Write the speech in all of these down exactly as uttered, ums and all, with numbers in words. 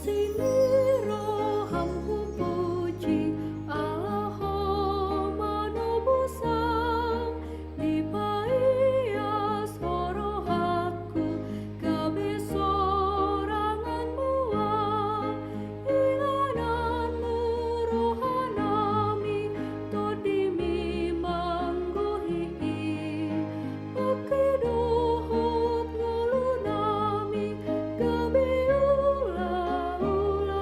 Sini roham hupuji, ala Ho manobus au, dipaias Ho rohangku gabe sorangan Muna. Inganan Mu roha nami, TondiMi manggohi i. Pangke dohot ngolu nami gabe ulaula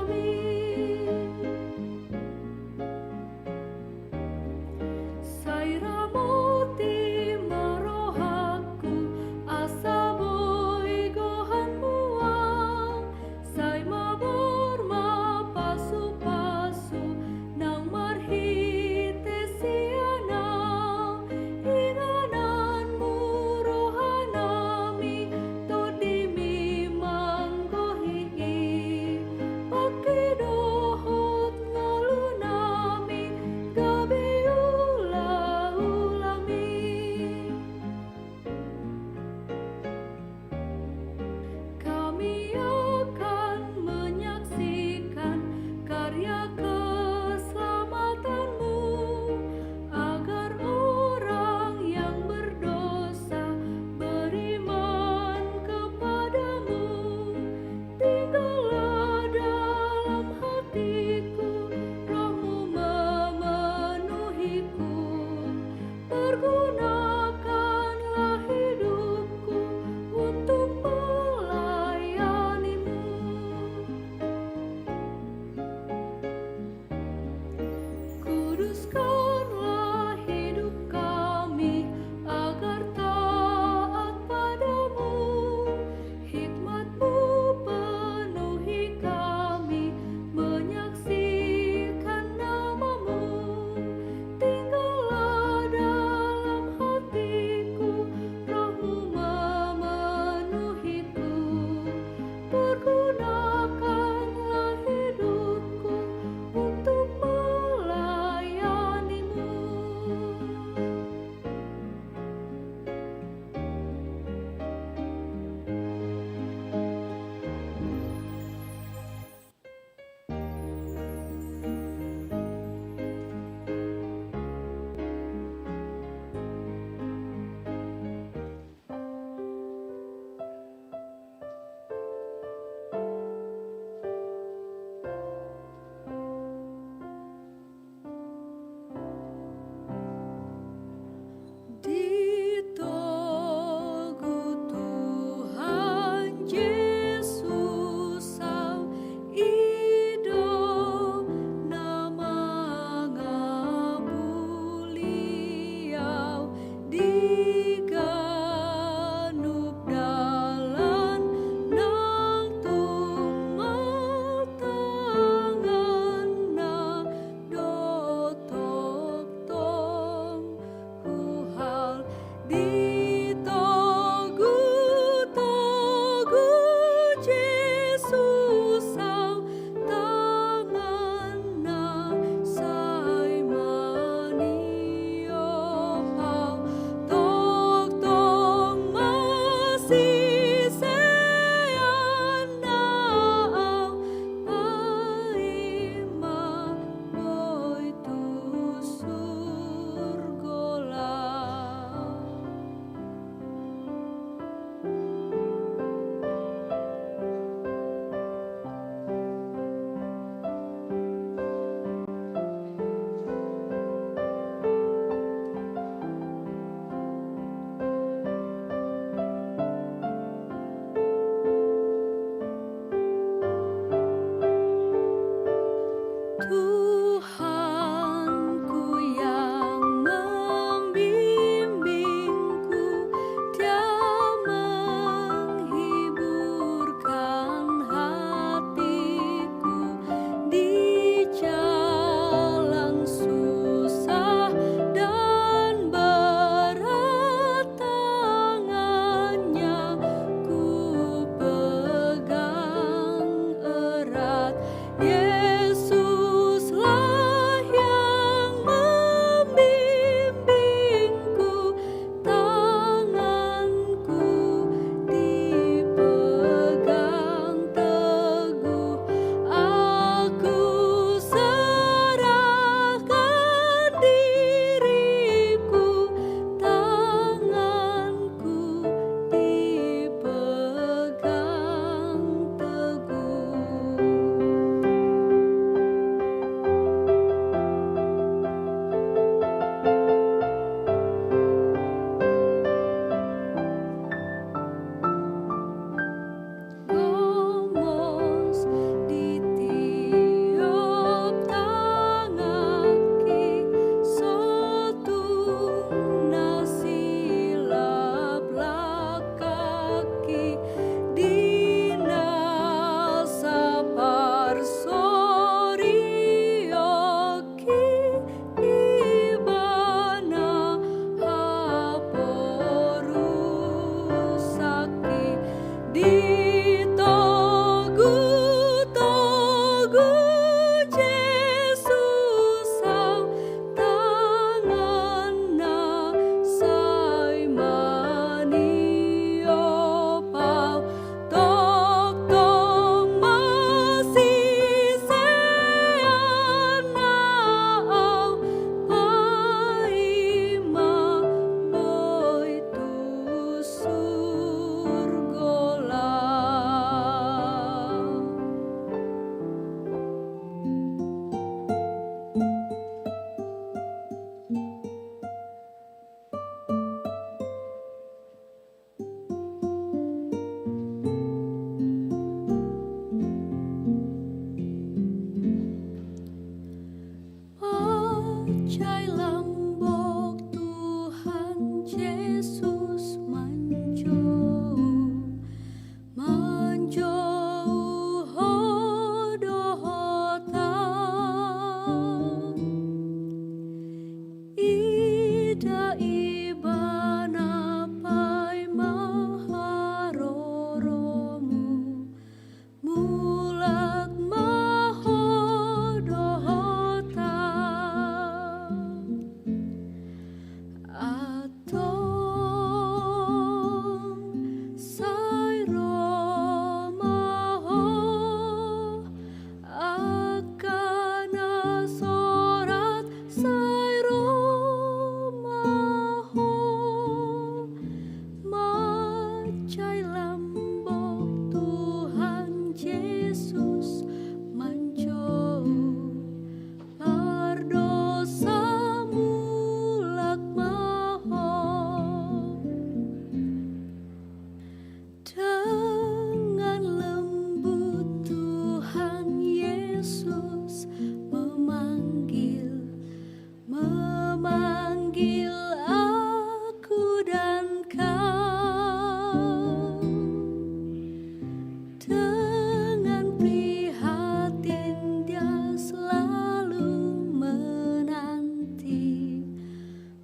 Dengan prihatin dia selalu menanti,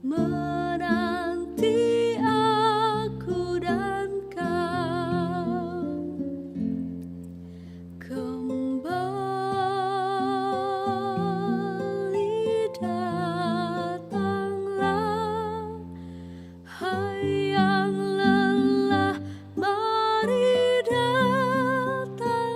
menanti aku dan kau. Kembali datanglah, hai yang lelah, mari datanglah.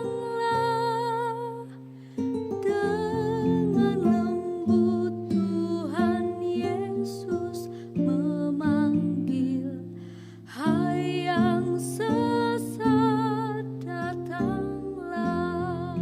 Dengan lembut Tuhan Yesus memanggil, hai yang sesat, datanglah.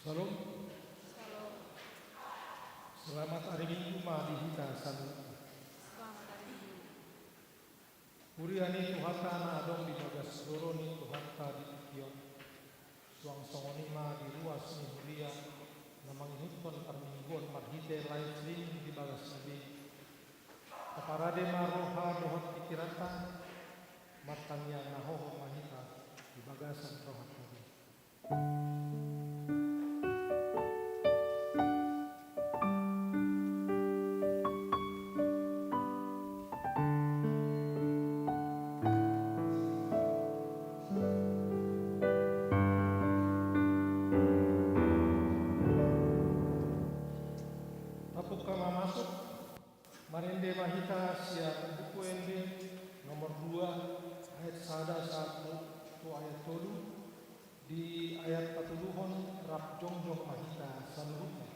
Syalom. Syalom. Selamat ari Minggu ma di hita saluhutna. Selamat ari Minggu. Huria ni Tuhanta na adong di bagas joro ni Tuhanta di tingki on. Suang songon i ma di ruas ni huria na mangihuthon parmingguon marhite live streaming di bagasna be. Taparade ma roha dohot pingkiranta, martangiang na hohom ma hita di bagasan rohanta be. Tapungka ma masuk. Marende ma hita sian Buku Ende nomor dua, ayat sada sahat tu ayat tolu. Di ayat patoluhon rap jongjong ma hita saluhutna.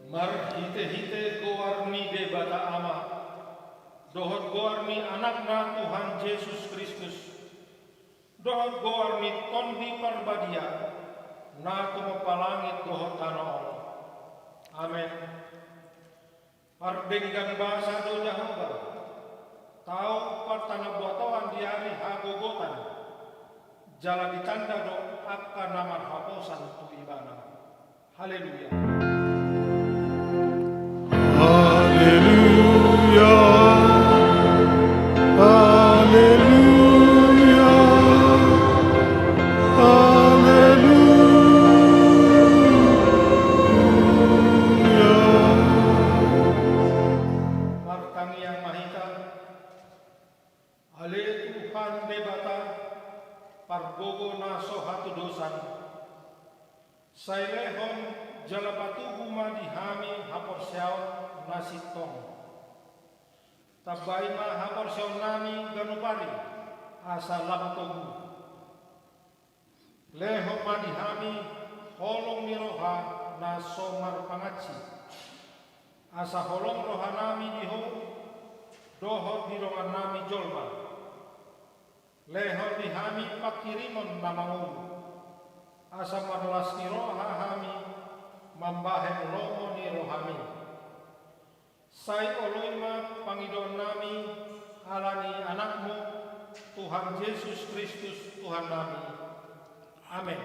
Marhitehite goar ni Debata Ama, dohot goar ni Anakna Tuhan Jesus Kristus, dohot goar ni Tondi Parbadia, na tumompa langit dohot tano on. Amen. Pardenggan basa do Jahowa, tau partanabatoan di ari hagogotan, jala ditanda do angka na marhaposan tu Ibana. Haleluya. Haleluya. Haleluya. Haleluya. Martangiang ma hita. Ale Tuhan Debata, pargogo na so hatudosan, sai lehon jala patubu ma di hami haporseaon na sintong. Tambai ma haporseaonnami ganup ari, asa lam togu. Lehon ma di hami holong ni roha na so marpangansi, asa holong rohanami di Ho dohot di dongannami jolma. Lehon di hami panghirimon na mangolu, asa marlas ni roha hami mambahen lomo ni rohami. Sai oloi ma pangidoannami ala ni Anakmu, Tuhan Jesus Kristus, Tuhannami. Amen.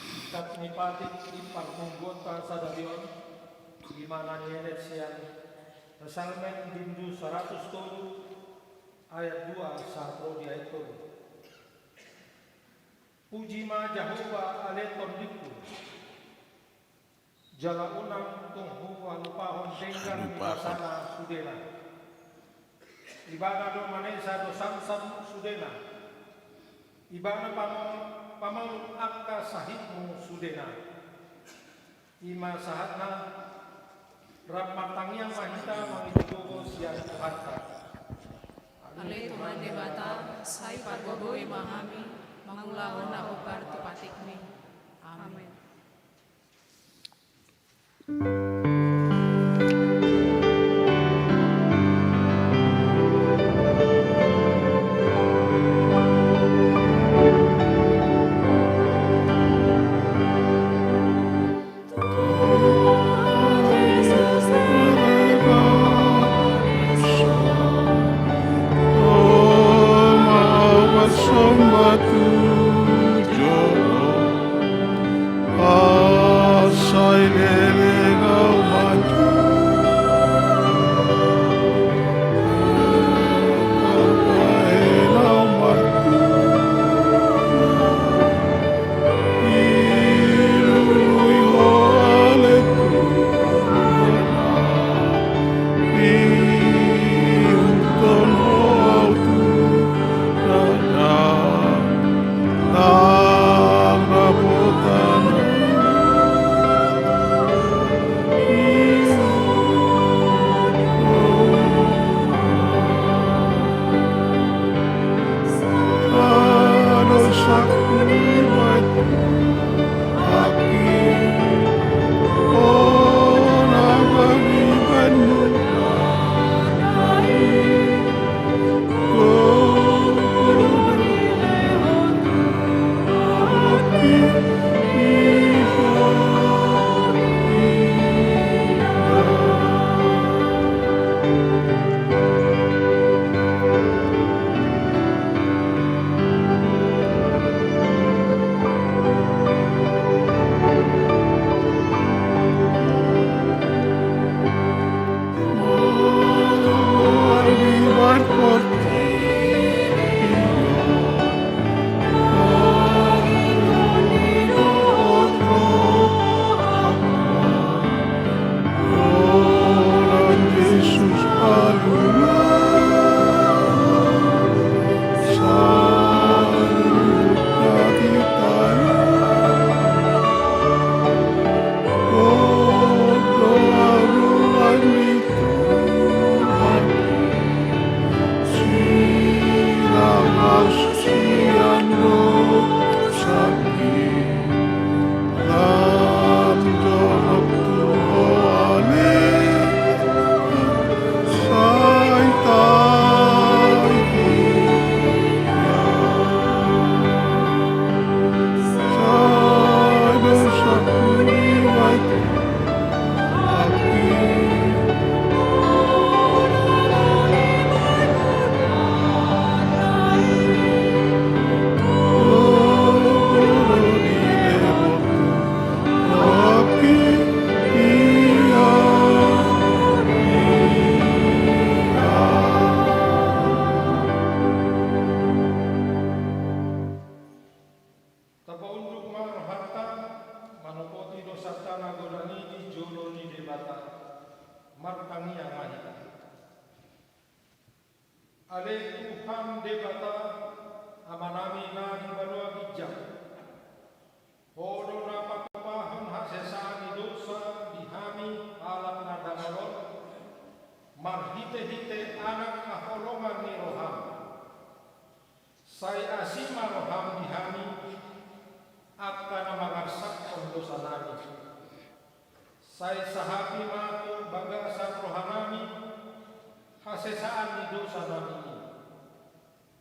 Tingkat ni patik di parmingguonta sadari on, di mana nienet sian Psalmen bindu saratus tolu ayat dua sahat ro di ayat tolu. Puji ma Jahowa ale tondingku, jala unang tung huhalupahon denggan ni basana sudena. Ibana do manesa dosansam sudena. Ibana pamol-, pamoluk angka sahitmu sudena. I ma sahatna. Rap martangiang ma hita mangido gogo sian Tuhanta. Ale Tuhan Debata, sai pargogoi ma hami mangulahon na hombar tu patikmi. Amen. Tapaunduk ma rohanta, manopoti dosanta na godang i di jolo ni Debata. Martangiang ma hita. Ale Tuhan Debata, Amanami na di banua ginjang, Ho do na patupahon hasesaan ni dosa di hami halak na dangol on, marhitehite Anak haholongan ni roham. Sai asi ma roham di hami, angka na mangarsakhon dosanami. Sai sahapi ma tu bagasan rohanami hasesaan ni dosanami i.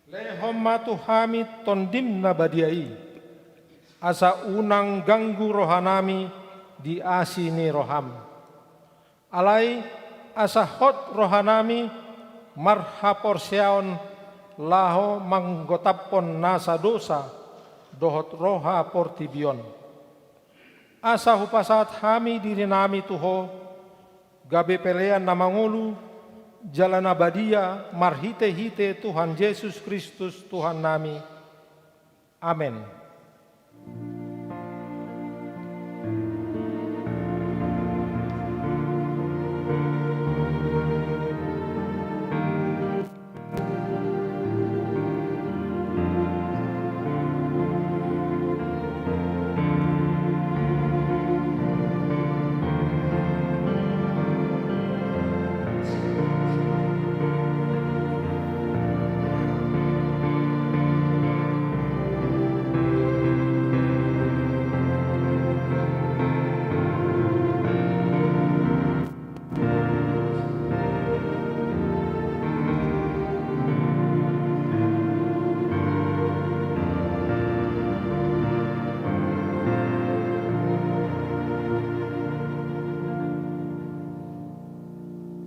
Lehon ma tu hami Tondim na badia i, asa unang ganggu rohanami di asi ni roham. Alai asa hot rohanami marhaporseaon laho manggotaphon nasa dosa dohot roha portibi on. Asa hupasahat hami dirinami tu Ho, gabe pelean na mangolu jala na badia marhitehite Tuhan Jesus Kristus Tuhannami. Amen.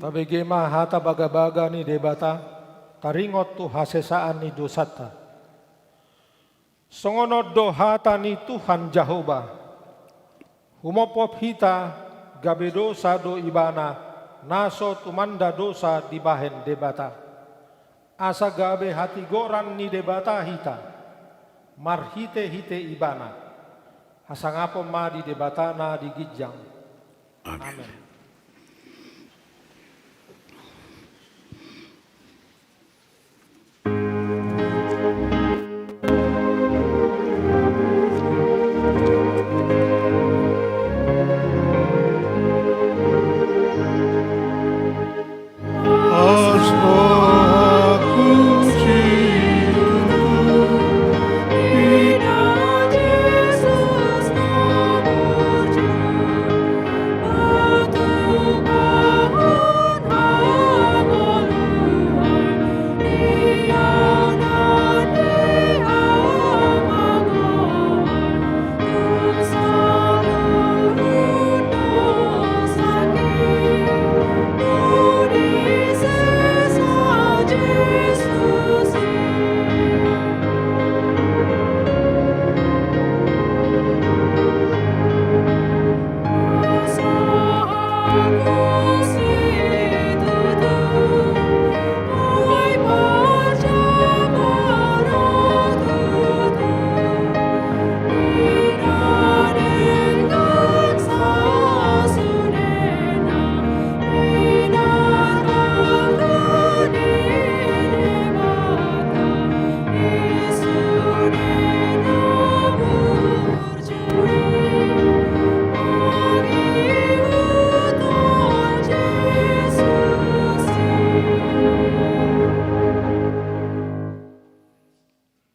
Tabege ma hata bagabaga ni Debata, taringot tu hasesaan ni dosanta. Songon on do hata ni Tuhan Jahowa: Humophop hita, gabe dosa do Ibana, na so tumanda dosa dibahen Debata. Asa gabe hatigoran ni Debata hita, marhitehite Ibana. Hasangapon ma di Debata na di ginjang. Amen. Amen.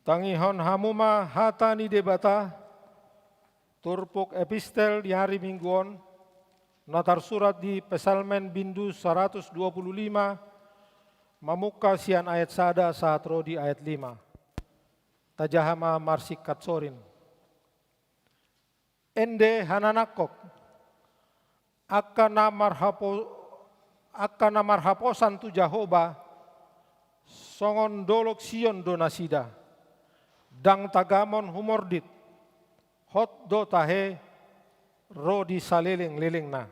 Tangihon hamu ma hata ni Debata. Turpuk epistel di ari Minggu on, na tarsurat di Psalmen bindu saratus dua pulu lima, mamungka sian ayat sada sahat ro di ayat lima. Tajaha ma marsingkat sorin. Ende hananangkok, angka na marhapo-, angka na marhaposan tu Jahowa, songon dolok Sion do nasida. Ndang tagamon humordit, hot do tahe ro di salelenglelengna.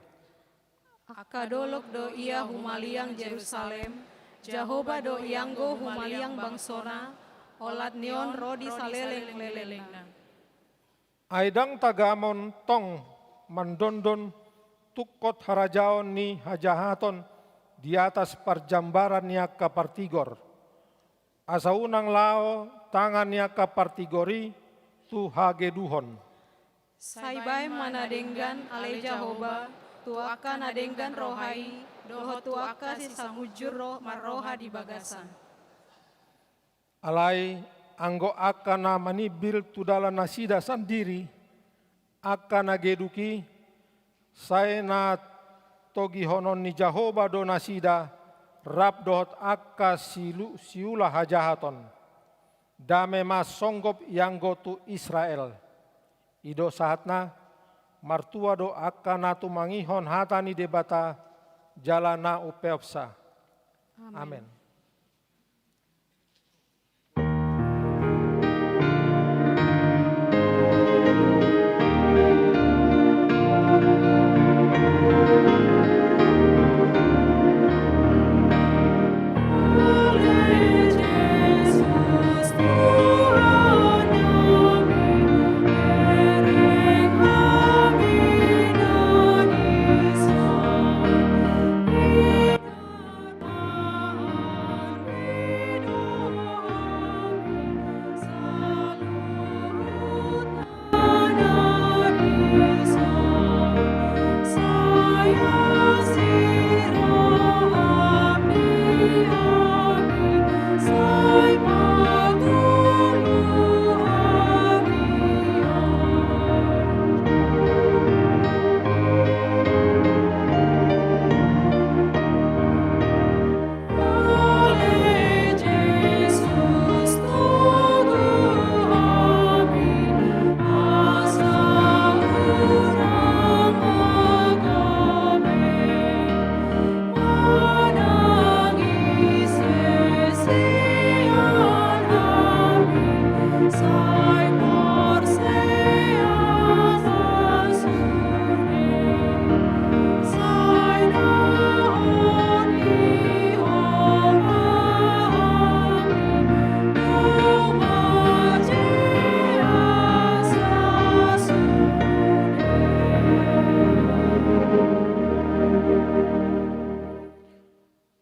Angka dolok do ia humaliang Jerusalem, Jahowa do ianggo humaliang bangsona, olat ni on ro di salelenglelengna. Ai ndang tagamon tong mandondon tungkot harajaon ni hajahaton di atas parjambaran ni angka partigor. Asa unang laho tangan ni angka partigor i tu hageduhon. Sai baen ma na denggan ale Jahowa, tu angka na denggan roha i, dohot tu angka sisangujur ro marroha di bagasan. Alai anggo angka na manimbil tu dalan nasida sandiri, angka na geduk i, sai na togihonon ni Jahowa do nasida, rap dohot angka silu-, siula hajahaton. Dame ma songgop ianggo tu Israel. I do sahatna, martua do angka na tumangihon hata ni Debata, jala na umpeopsa. Amen. Amen.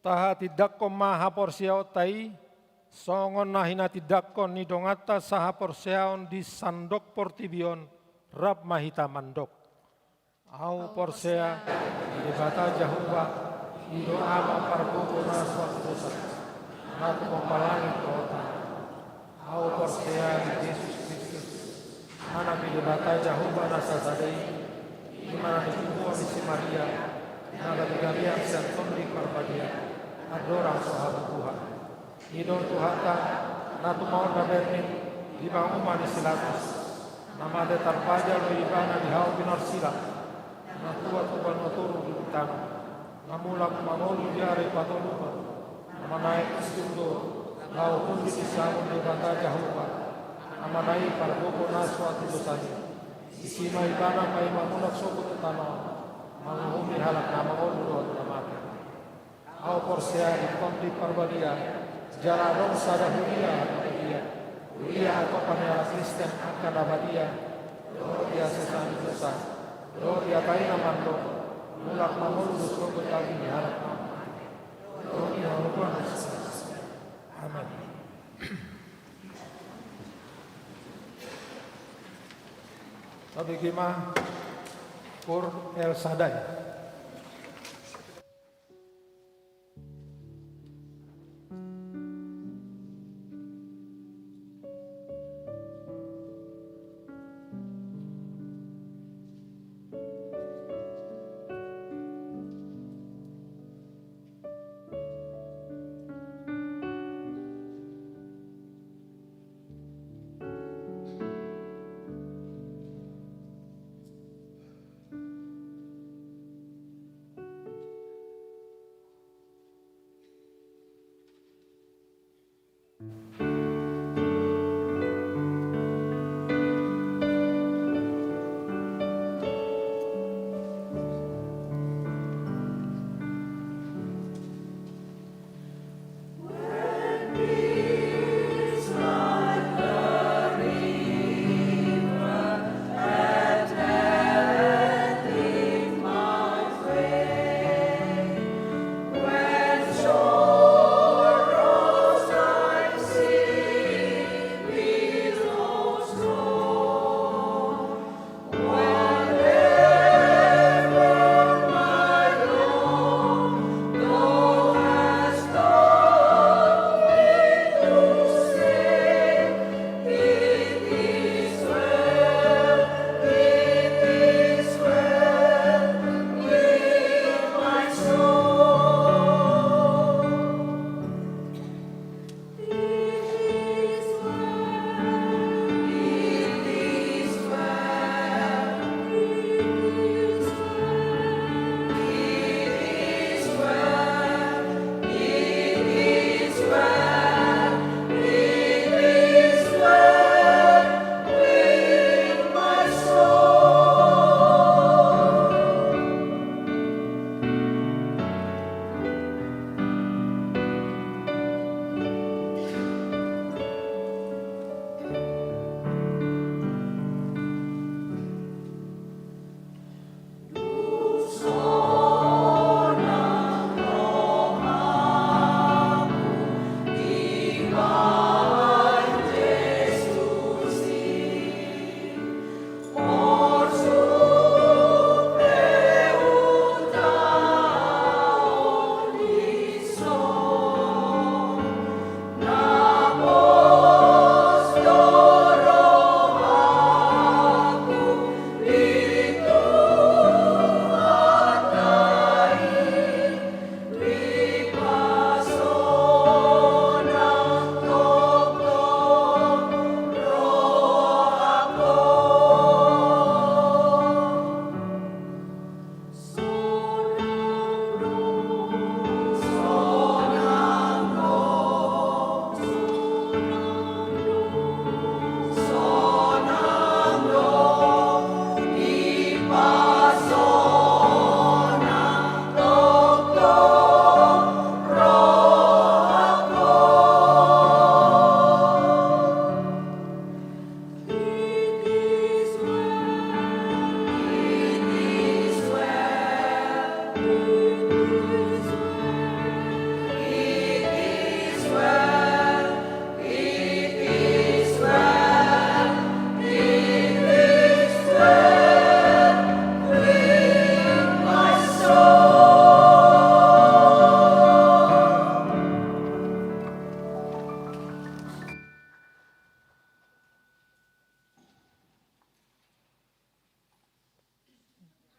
Tahatindangkon ma haporseaonta i, songon na hinatindangkon ni donganta sahaporseaon di sandok portibi on, rap ma hita mandok. Ahu porsea di Debata Jahowa, i do Ama pargogo na so hatudosan, na tumompa langit dohot tano. Ahu porsea di Jesus Kristus, Anak ni Debata Jahowa na sasada i, i ma na nitubuhon ni si Maria, na gabegabean sian Tondi Parbadia, andorang so habubuhan. I do Tuhanta, na tumaon na berni di panguhuman ni si Pilatus, na mate tarpajal do Ibana di hau pinarsila, na tua tu banua toru di tano, na mulak mangolu di ari patoluhon, na manaek tu surgo, laho hundul di siamun Debata Jahowa, Amana i pargogo na so hatudosan i. Disi ma Ibana paima mulak sogot tu tano on, manguhumi halak na mangolu dohot na mate. Ahu porsea di Tondi Parbadia, jala adong sada huria na badia, huria atopan ni halak Kristen angka na badia, dohot di hasesaan ni dosa, dohot di hata i na mandok, mulak mangolu do sogot tabib ni halak na mate, dohot di hangoluan na sasada. Amen. Tabege ma Koor El Shaddai.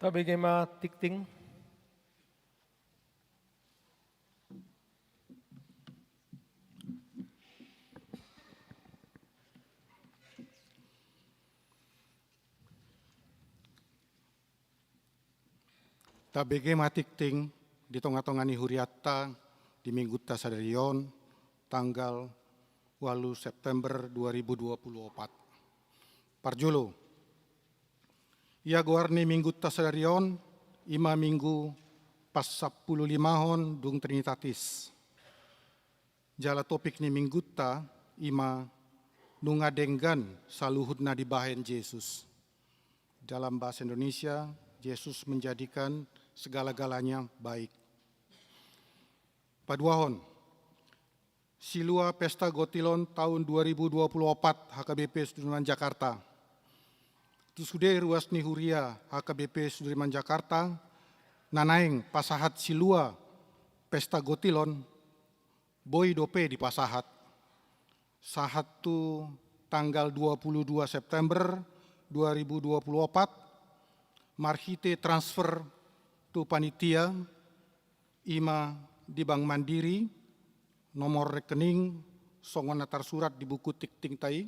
Tabege ma tingting. Tabege ma tingting di tonga-tonga ni hurianta di Minggunta sadari on, tanggal ualu September dua ribu dua puluh opat. Parjolo, ia goar ni Minggunta sadari on, i ma Minggu pasampululimahon dung Trinitatis. Jala topik ni Minggunta i ma nunga denggan saluhut na dibahen Jesus. Dalam bahasa Indonesia, Yesus menjadikan segala-galanya baik. Paduahon, Silua Pesta Gotilon tahun dua ribu dua puluh opat H K B P Sudirman Jakarta. Tu sude ruas ni huria H K B P Sudirman Jakarta, na naeng pasahat Silua Pesta Gotilon, boi dope dipasahat. Sahat tu tanggal dua puluh dua September dua ribu dua puluh opat, marhite transfer tu panitia, i ma di Bank Mandiri, nomor rekening songon na tarsurat di buku tingtingta i,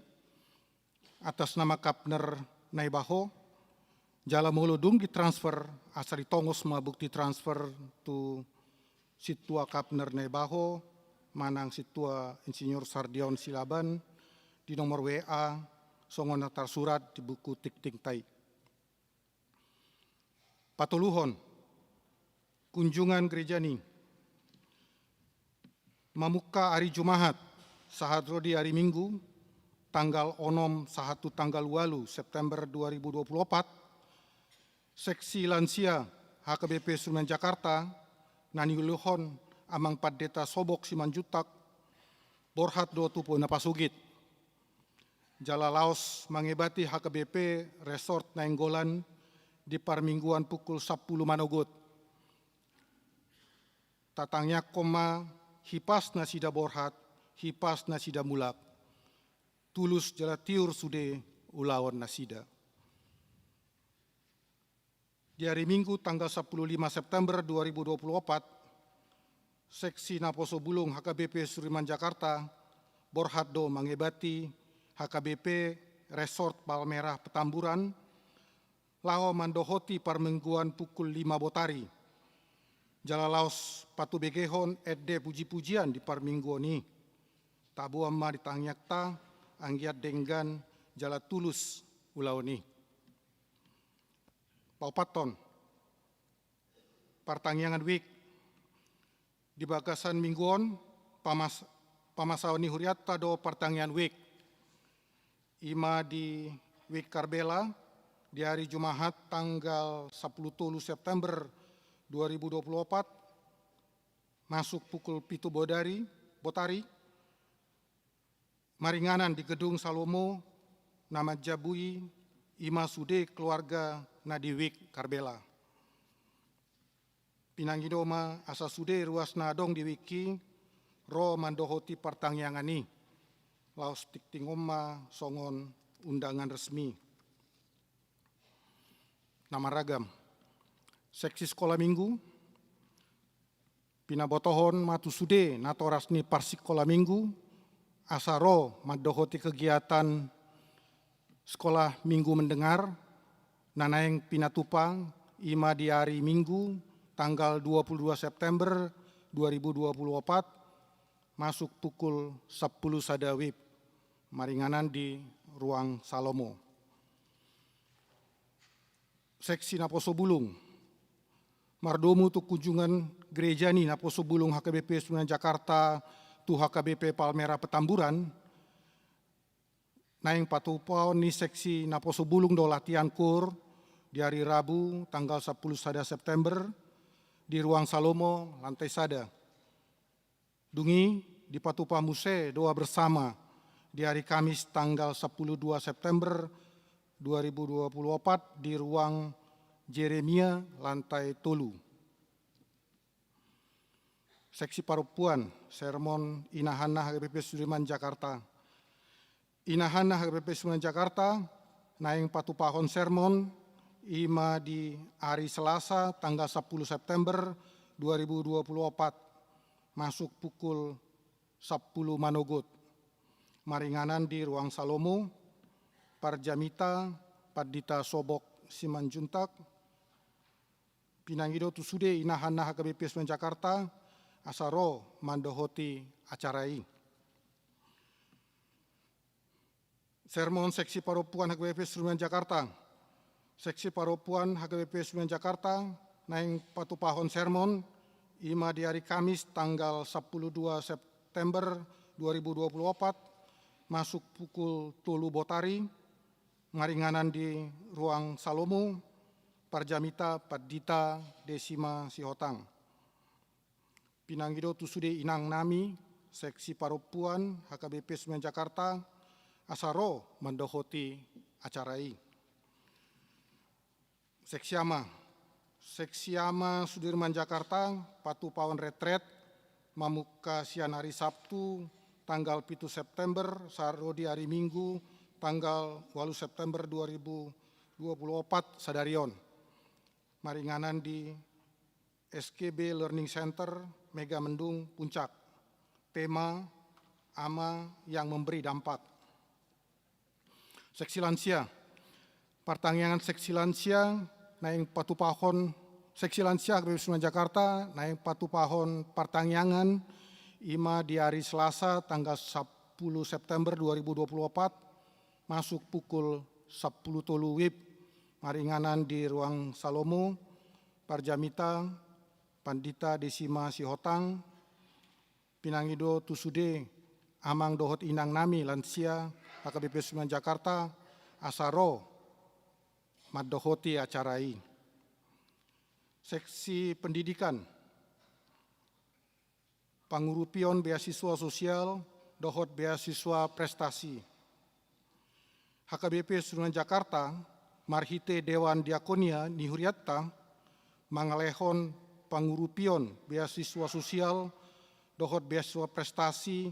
atas nama Kapner Naibaho, jala molo dung ditransfer, asa ditongos ma bukti transfer tu Sintua Kapner Naibaho, manang Sintua Insinyur Sardiaon Silaban di nomor W A songon na tarsurat di buku tingtingta i. Patoluhon, kunjungan gereja ni. Mamungka ari Jumahat, sahat ro di ari Minggu, tanggal onom sahat tu tanggal ualu September dua ribu dua puluh opat, seksi lansia H K B P Sudirman Jakarta, na niuluhon Amang Pandita Sobok Simanjuntak, borhat do tu Pona Pasogit. Jala laos mangebati H K B P Resort Nainggolan di parmingguan pukul sampulu manogot. Tatangiangkon ma hipas nasida borhat, hipas nasida mulak. Tulus jala tiur sude ulaon nasida. Di ari Minggu tanggal sampulu lima September dua ribu dua puluh opat, seksi naposo bulung H K B P Sudirman Jakarta borhat do mangebati H K B P Resort Palmerah Petamburan, laho mandohoti parmingguan pukul lima botari. Jala laos patubegehon ende puji-pujian di parmingguon i. Taboan ma di tangiangta anggiat denggan jala tulus ulaon i. Paopathon, partangiangan wijk. Di bagasan minggu on, pamas-, pamasaon ni hurianta do partangiangan wijk. I ma di Wijk Karbela, di ari Jumahat tanggal sampulu tolu September dua ribu dua puluh opat, masuk pukul pitu bodari, botari, maringanan di Gedung Salomo na manjabui i ma sude keluarga na di Wijk Karbela. Pinangido ma asa sude ruas na adong di wijk i ro mandohoti partangiangan i. Laos tingting on ma songon undangan resmi. Na marragam. Seksi Sekolah Minggu, pinabotohon ma tu sude natoras ni parsikola minggu, asa ro mandohoti kegiatan sekolah minggu mendengar, na naeng pinatupa, i ma di ari Minggu, tanggal dua puluh dua September dua ribu dua puluh opat, masuk pukul sampulu sada wib, maringanan di Ruang Salomo. Seksi naposo bulung. Mardomu tu kunjungan gereja ni naposo bulung H K B P Sudirman Jakarta tu H K B P Palmerah Petamburan, naeng patupaon ni seksi naposo bulung do latihan koor di ari Rabu tanggal sampulu sada September di Ruang Salomo lantai sada. Dung i dipatupa muse doa bersama di ari Kamis tanggal sampulu dua September dua ribu dua puluh opat di Ruang Jeremia lantai tolu. Seksi parompuan, sermon Inahanna H K B P Sudirman Jakarta. Inahanna H K B P Sudirman Jakarta naeng patupahon sermon, i ma di ari Selasa tanggal sampulu September dua ribu dua puluh opat, masuk pukul sampulu manogot. Maringanan di Ruang Salomo, parjamita Pandita Sobok Simanjuntak. Pinangido tu sude Inahanna H K B P Sudirman Jakarta asa ro mandohoti acara i. Sermon seksi parompuan H K B P Sudirman Jakarta. Seksi parompuan H K B P Sudirman Jakarta naeng patupahon sermon, i ma di ari Kamis tanggal sampulu dua September dua ribu dua puluh opat, masuk pukul tolu botari, maringanan di Ruang Salomo, parjamita Pandita Desima Sihotang. Pinangido tu sude inang nami, seksi parompuan H K B P Sudirman Jakarta, asa ro mandohoti acara i. Seksi ama. Seksi ama Sudirman Jakarta, patupahon retret, mamungka sian ari Sabtu, tanggal pitu September, sahat ro di ari Minggu, tanggal ualu September dua ribu dua puluh opat, sadari on. Maringanan di S K B Learning Center, Megamendung, Puncak. Tema, Ama yang Memberi Dampak. Seksi lansia. Partangiangan seksi lansia naeng patupahon, seksi lansia H K B P Sudirman Jakarta naeng patupahon partangiangan, Ima di ari Selasa tanggal sepuluh September dua ribu dua puluh empat, masuk pukul sepuluh tolu wib, maringanan di Ruang Salomo, parjamita Pandita Desima Sihotang, pinangido tu sude amang dohot inang nami lansia H K B P Sudirman Jakarta, asa ro mandohoti acara i. Seksi pendidikan, pangurupion beasiswa sosial dohot beasiswa prestasi. H K B P Sudirman Jakarta marhite Dewan Diakonia ni hurianta mangalehon pangurupion beasiswa sosial dohot beasiswa prestasi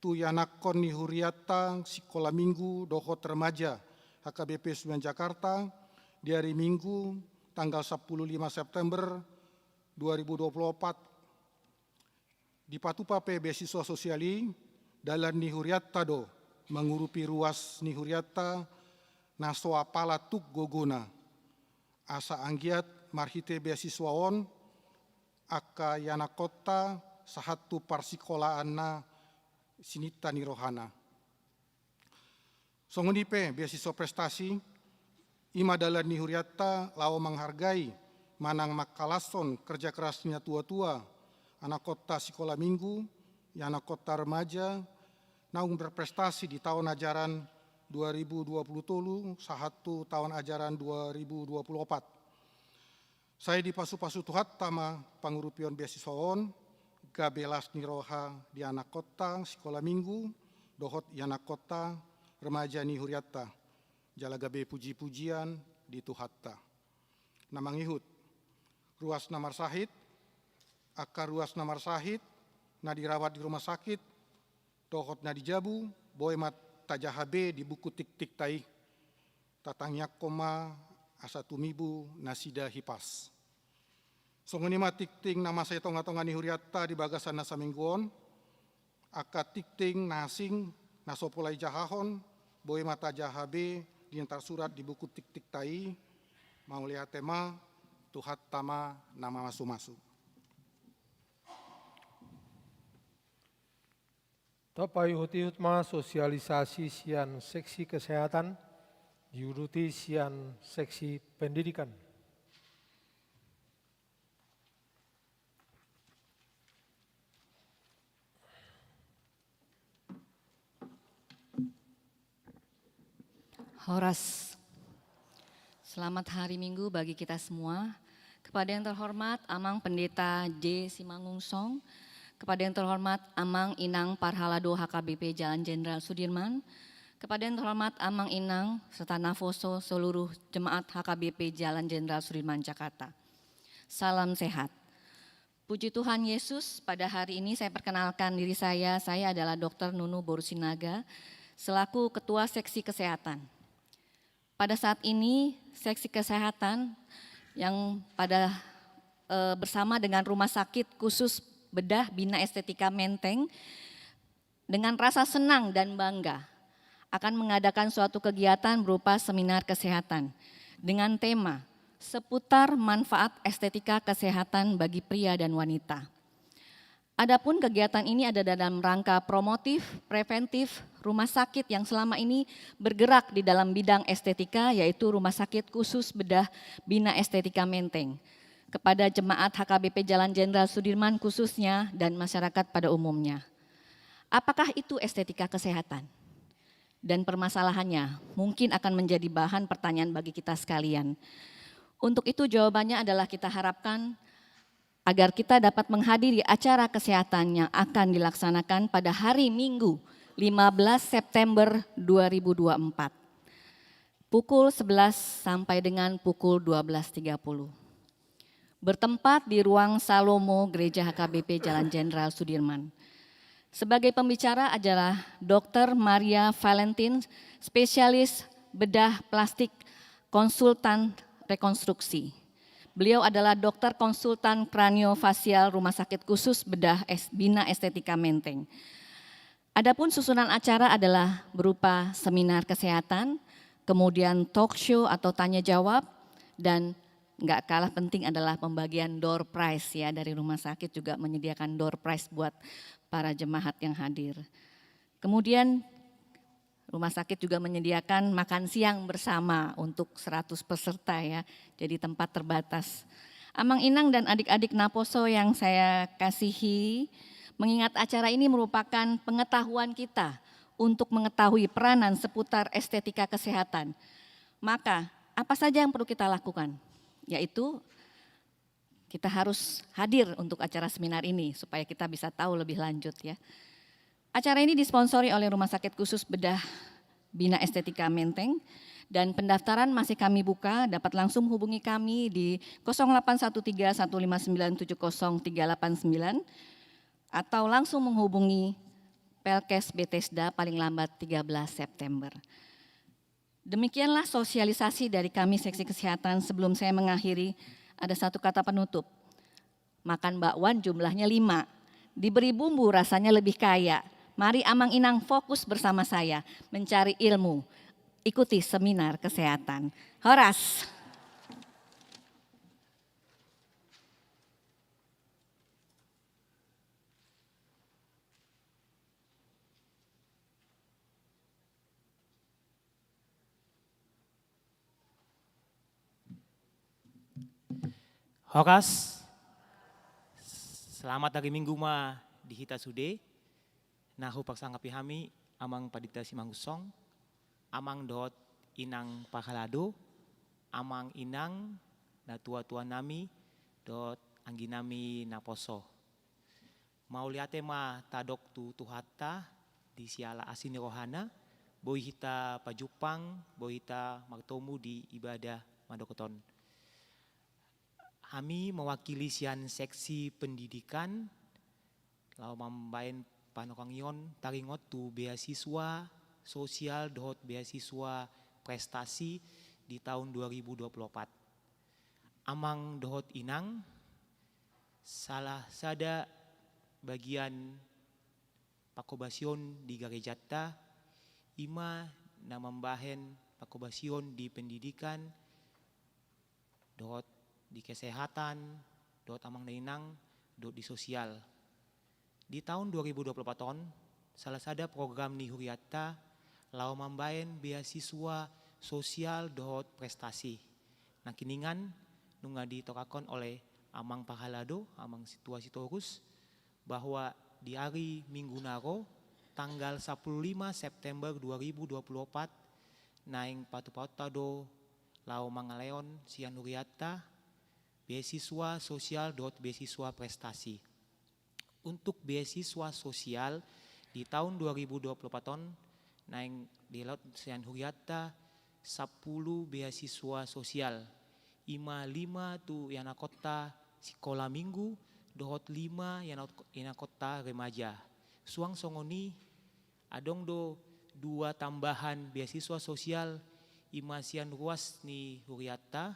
tu ianakhon ni hurianta sikola minggu dohot remaja H K B P Sudirman Jakarta di ari Minggu tanggal sepuluh lima September dua ribu dua puluh empat. Dipatupa pe beasiswa sosial i, dalan ni hurianta do mangurupi ruas ni hurianta na so apala tuk gogona. Asa anggiat marhite beasiswa on, angka ianakhonta sahat tu parsikolaanna sininta ni rohana. Songon i pe beasiswa prestasi, ima dalan ni hurianta laho manghargai manang mangkalashon kerja keras ni natuatua, anakhonta sikola minggu, ianakhonta remaja, naung berprestasi di taon ajaran dua ribu dua puluh tolu sahat tu taon ajaran dua ribu dua puluh empat. Sai dipasupasu Tuhanta ma pangurupion beasiswa on, gabe las ni roha di anakhonta sikola minggu dohot ianakhonta remaja ni hurianta, jala gabe pujipujian di Tuhanta. Na mangihut, ruas na marsahit, angka ruas na marsahit na dirawat di rumah sakit dohot na di jabu, boi ma tajaha be di buku tiktikta i. Tatangiangkon ma asa tumibu nasida hipas. Songon i ma tingting na masa di tongatonga ni hurianta di bagasan na saminggu on. Angka tingting na asing na so pola dijahahon, boi ma tajaha be di na tarsurat di buku tiktikta i. Mauliate ma, Tuhanta ma na mamasumasu. Tapaihutihut ma sosialisasi sian seksi kesehatan, diuduti sian seksi pendidikan. Horas. Selamat hari Minggu bagi kita semua. Kepada yang terhormat Amang Pendeta J Simanungsong, kepada yang terhormat Amang Inang Parhalado H K B P Jalan Jenderal Sudirman, kepada yang terhormat Amang Inang serta naposo seluruh jemaat H K B P Jalan Jenderal Sudirman, Jakarta. Salam sehat. Puji Tuhan Yesus, pada hari ini saya perkenalkan diri saya. Saya adalah Dokter Nunu Borusinaga, selaku Ketua Seksi Kesehatan. Pada saat ini, Seksi Kesehatan yang pada, eh, bersama dengan Rumah Sakit Khusus Bedah Bina Estetika Menteng dengan rasa senang dan bangga akan mengadakan suatu kegiatan berupa seminar kesehatan dengan tema seputar manfaat estetika kesehatan bagi pria dan wanita. Adapun kegiatan ini ada dalam rangka promotif, preventif, rumah sakit yang selama ini bergerak di dalam bidang estetika, yaitu Rumah Sakit Khusus Bedah Bina Estetika Menteng, kepada jemaat H K B P Jalan Jenderal Sudirman khususnya dan masyarakat pada umumnya. Apakah itu estetika kesehatan? Dan permasalahannya mungkin akan menjadi bahan pertanyaan bagi kita sekalian. Untuk itu, jawabannya adalah kita harapkan agar kita dapat menghadiri acara kesehatan yang akan dilaksanakan pada hari Minggu, lima belas September dua ribu dua puluh empat, pukul sebelas sampai dengan pukul dua belas tiga puluh. Bertempat di Ruang Salomo Gereja H K B P Jalan Jenderal Sudirman. Sebagai pembicara adalah Dokter Maria Valentin, spesialis bedah plastik, konsultan rekonstruksi. Beliau adalah dokter konsultan kraniofacial Rumah Sakit Khusus Bedah Es-, Bina Estetika Menteng. Adapun susunan acara adalah berupa seminar kesehatan, kemudian talk show atau tanya jawab, dan nggak kalah penting adalah pembagian door prize ya, dari rumah sakit juga menyediakan door prize buat para jemaat yang hadir. Kemudian rumah sakit juga menyediakan makan siang bersama untuk seratus peserta ya, jadi tempat terbatas. Amang inang dan adik-adik naposo yang saya kasihi, mengingat acara ini merupakan pengetahuan kita untuk mengetahui peranan seputar estetika kesehatan. Maka, apa saja yang perlu kita lakukan? Yaitu kita harus hadir untuk acara seminar ini supaya kita bisa tahu lebih lanjut ya. Acara ini disponsori oleh Rumah Sakit Khusus Bedah Bina Estetika Menteng dan pendaftaran masih kami buka, dapat langsung hubungi kami di kosong delapan satu tiga satu lima sembilan tujuh kosong tiga delapan sembilan atau langsung menghubungi Pelkes Bethesda paling lambat tiga belas September. Demikianlah sosialisasi dari kami seksi kesehatan. Sebelum saya mengakhiri, ada satu kata penutup. Makan bakwan jumlahnya lima. Diberi bumbu rasanya lebih kaya. Mari amang inang fokus bersama saya mencari ilmu. Ikuti seminar kesehatan. Horas. Horas. Selamat hari Minggu ma di hita sude. Na huparsangapi hami Amang Pandita Simangunsong, Amang dohot Inang parhalado, Amang Inang, natua-tua nami dohot anggi nami naposo. Mauliate ma tadok tu Tuhanta di siala asi ni rohana, boi hita pajumpang, boi hita martomu di ibadah mandok on. Hami mewakili sian seksi pendidikan, laho mambaen panorang on taringot tu beasiswa sosial dohot beasiswa prestasi di tahun dua ribu dua puluh empat. Amang dohot inang, salah sada bagian panghobasion di garejanta, ima na mambahen panghobasion di pendidikan, dohot di kesehatan, dohot amang dainang, dohot di sosial. Di tahun dua ribu dua puluh empat on, salah sada program ni hurianta laho mambaen beasiswa sosial dohot prestasi. Nangkiningan nunga ditorangkon oleh Amang Parhalado, Amang Situa Sitorus, bahwa di ari Minggu na ro, tanggal sampulu lima September dua ribu dua puluh empat, naeng patupaonta do laho mangalehon sian hurianta beasiswa sosial dohot beasiswa prestasi. Untuk beasiswa sosial di tahun dua ribu dua puluh empat on, naeng dilehon sian hurianta sampulu beasiswa sosial, ima lima tu ianakhonta sikola minggu dohot lima iana-, ianakhonta remaja. Suang songon i, adong do dua tambahan beasiswa sosial, ima sian ruas ni hurianta,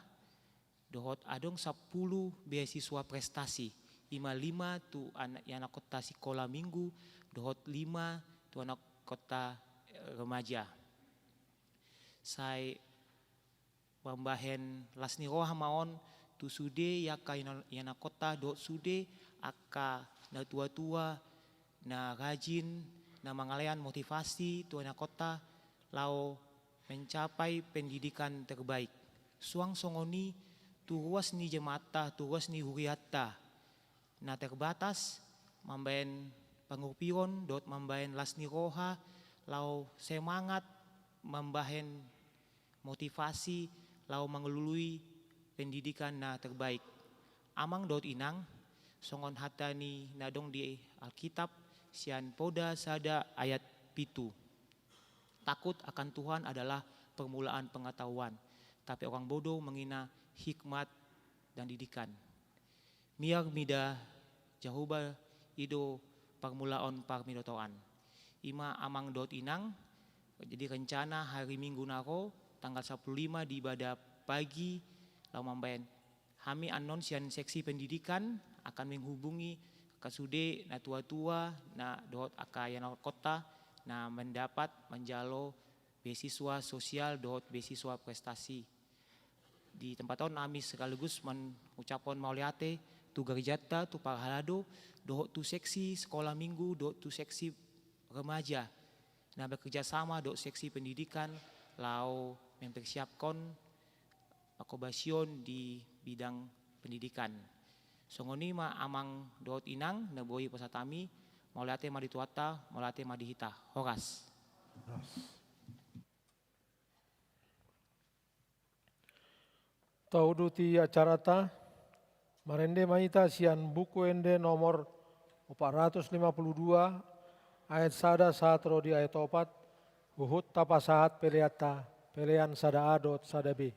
dohot adong sampulu beasiswa prestasi, ima lima tu ana-, ianakhonta sikola minggu dohot lima tu anakhonta, eh, remaja. Sai mambahen las ni roha ma on tu sude angka iana-, ianakhonta dohot sude angka natua-tua na rajin, na mangalehon motivasi tu ianakhonta laho mencapai pendidikan terbaik. Suang songon i tu ruas ni jemaatta, tu ruas ni hurianta na terbatas, mambahen pangurupion dohot mambahen las ni roha laho semangat mambahen motivasi laho mangalului pendidikan na terbaik. Amang dohot inang, songon hata ni na adong di Alkitab, sian Poda sada ayat pitu. Takut akan Tuhan adalah permulaan pengetahuan, tapi orang bodoh menghina hikmat dan didikan. Miar mida Jahowa i do parmulaon parminotoan. Ima amang dohot inang, jadi rencana hari Minggu na ro, tanggal sampulu lima di ibadah pagi, laho mambahen. Hami annon sian seksi pendidikan akan menghubungi angka sude natua-tua na dohot angka ianakhonta na mendapat manjalo beasiswa sosial dohot beasiswa prestasi. Di tempat on hami sekaligus mengucapkan mauliate tu garejanta, tu parhalado, dohot tu seksi sekolah minggu, dohot tu seksi remaja na bekerja sama dohot seksi pendidikan laho mempersiapkan panghobasion di bidang pendidikan. Songon i ma amang dohot inang na boi pasahat hami, mauliate ma di Tuhanta, mauliate ma di hita. Horas. Tauduti acaranta, marende ma hita sian Buku Ende nomor opat ratus lima puluh dua, ayat sada sahat ro di ayat opat, huhut tapasahat peleanta, pelean sada A dohot sada B.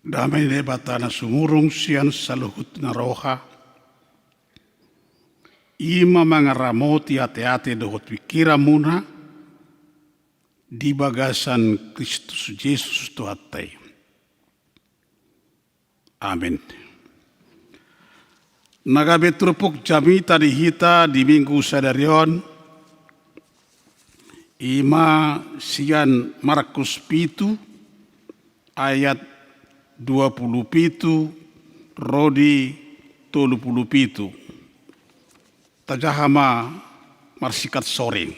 Dame ni Debata na sumurung sian saluhut na roha, i ma mangaramoti ateate dohot pingkiranmuna di bagasan Kristus Jesus Tuhanta i. Amin. Na gabe turpuk jamita di hita di Minggu sadari on, i ma sian Markus pitu ayat dua pulu pitu ro di tolu pulu pitu. Tajaha ma marsingkat soring.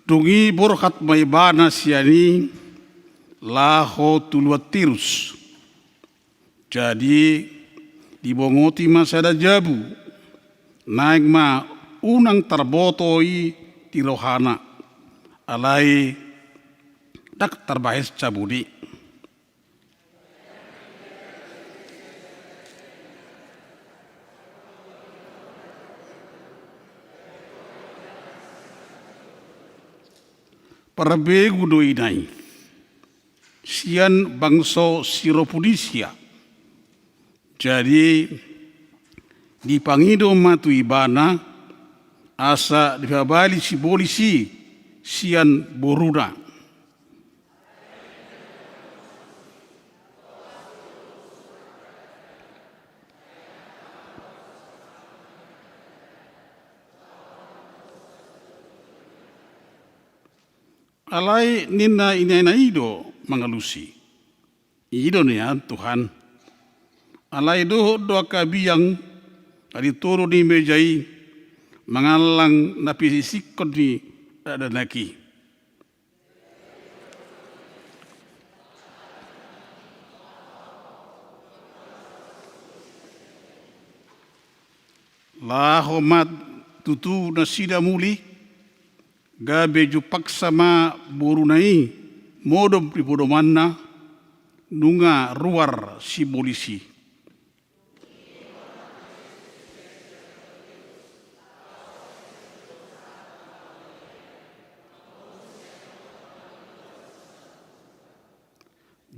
Dung i borhat ma ibana sian i laho tu luat Tirus. Jadi dibongoti ma sada jabu, naeng ma unang tarboto i di rohana, alai ndang tarbahen cabun i. Parbegu do ina i sian bangso Siropunisia. Jadi dipangido ma tu ibana asa dipabali sibolis i sian boruna. Alai ninna inena i do mangalusi, "I do nian Tuhan, alai dohot do angka biang na di toru ni meja i mangallang na pisisikkon ni dakdanak i." Laho ma tutu nasida muli, gabe jumpangsa ma boruna i modom di podomanna, nunga ruar sibolis i.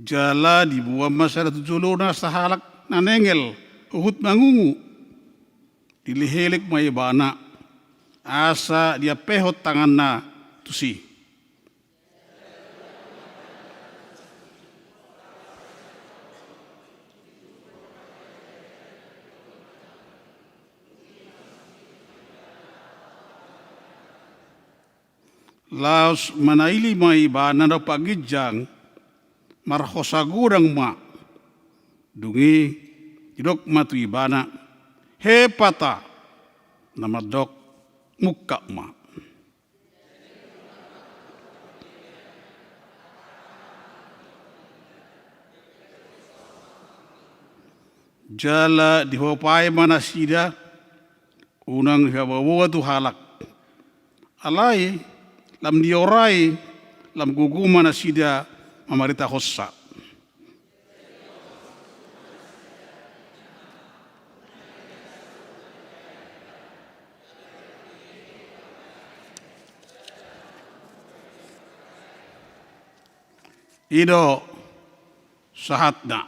Jala diboan ma sada tu jolona sahalak na nengel huhut mangungu. Dilehelek ma ibana asa diampehon tanganna tusi. Laos manaili ma ibana dompak ginjang, marhosa godang ma. Dung i didok ma tu ibana, "Hepata," na mandok, "Mungkap ma." Jala dihopai ma nasida, unang dipaboaboa tu halak. Alai lam diorai, lam gogo ma nasida mamaritahonsa. I do sahatna.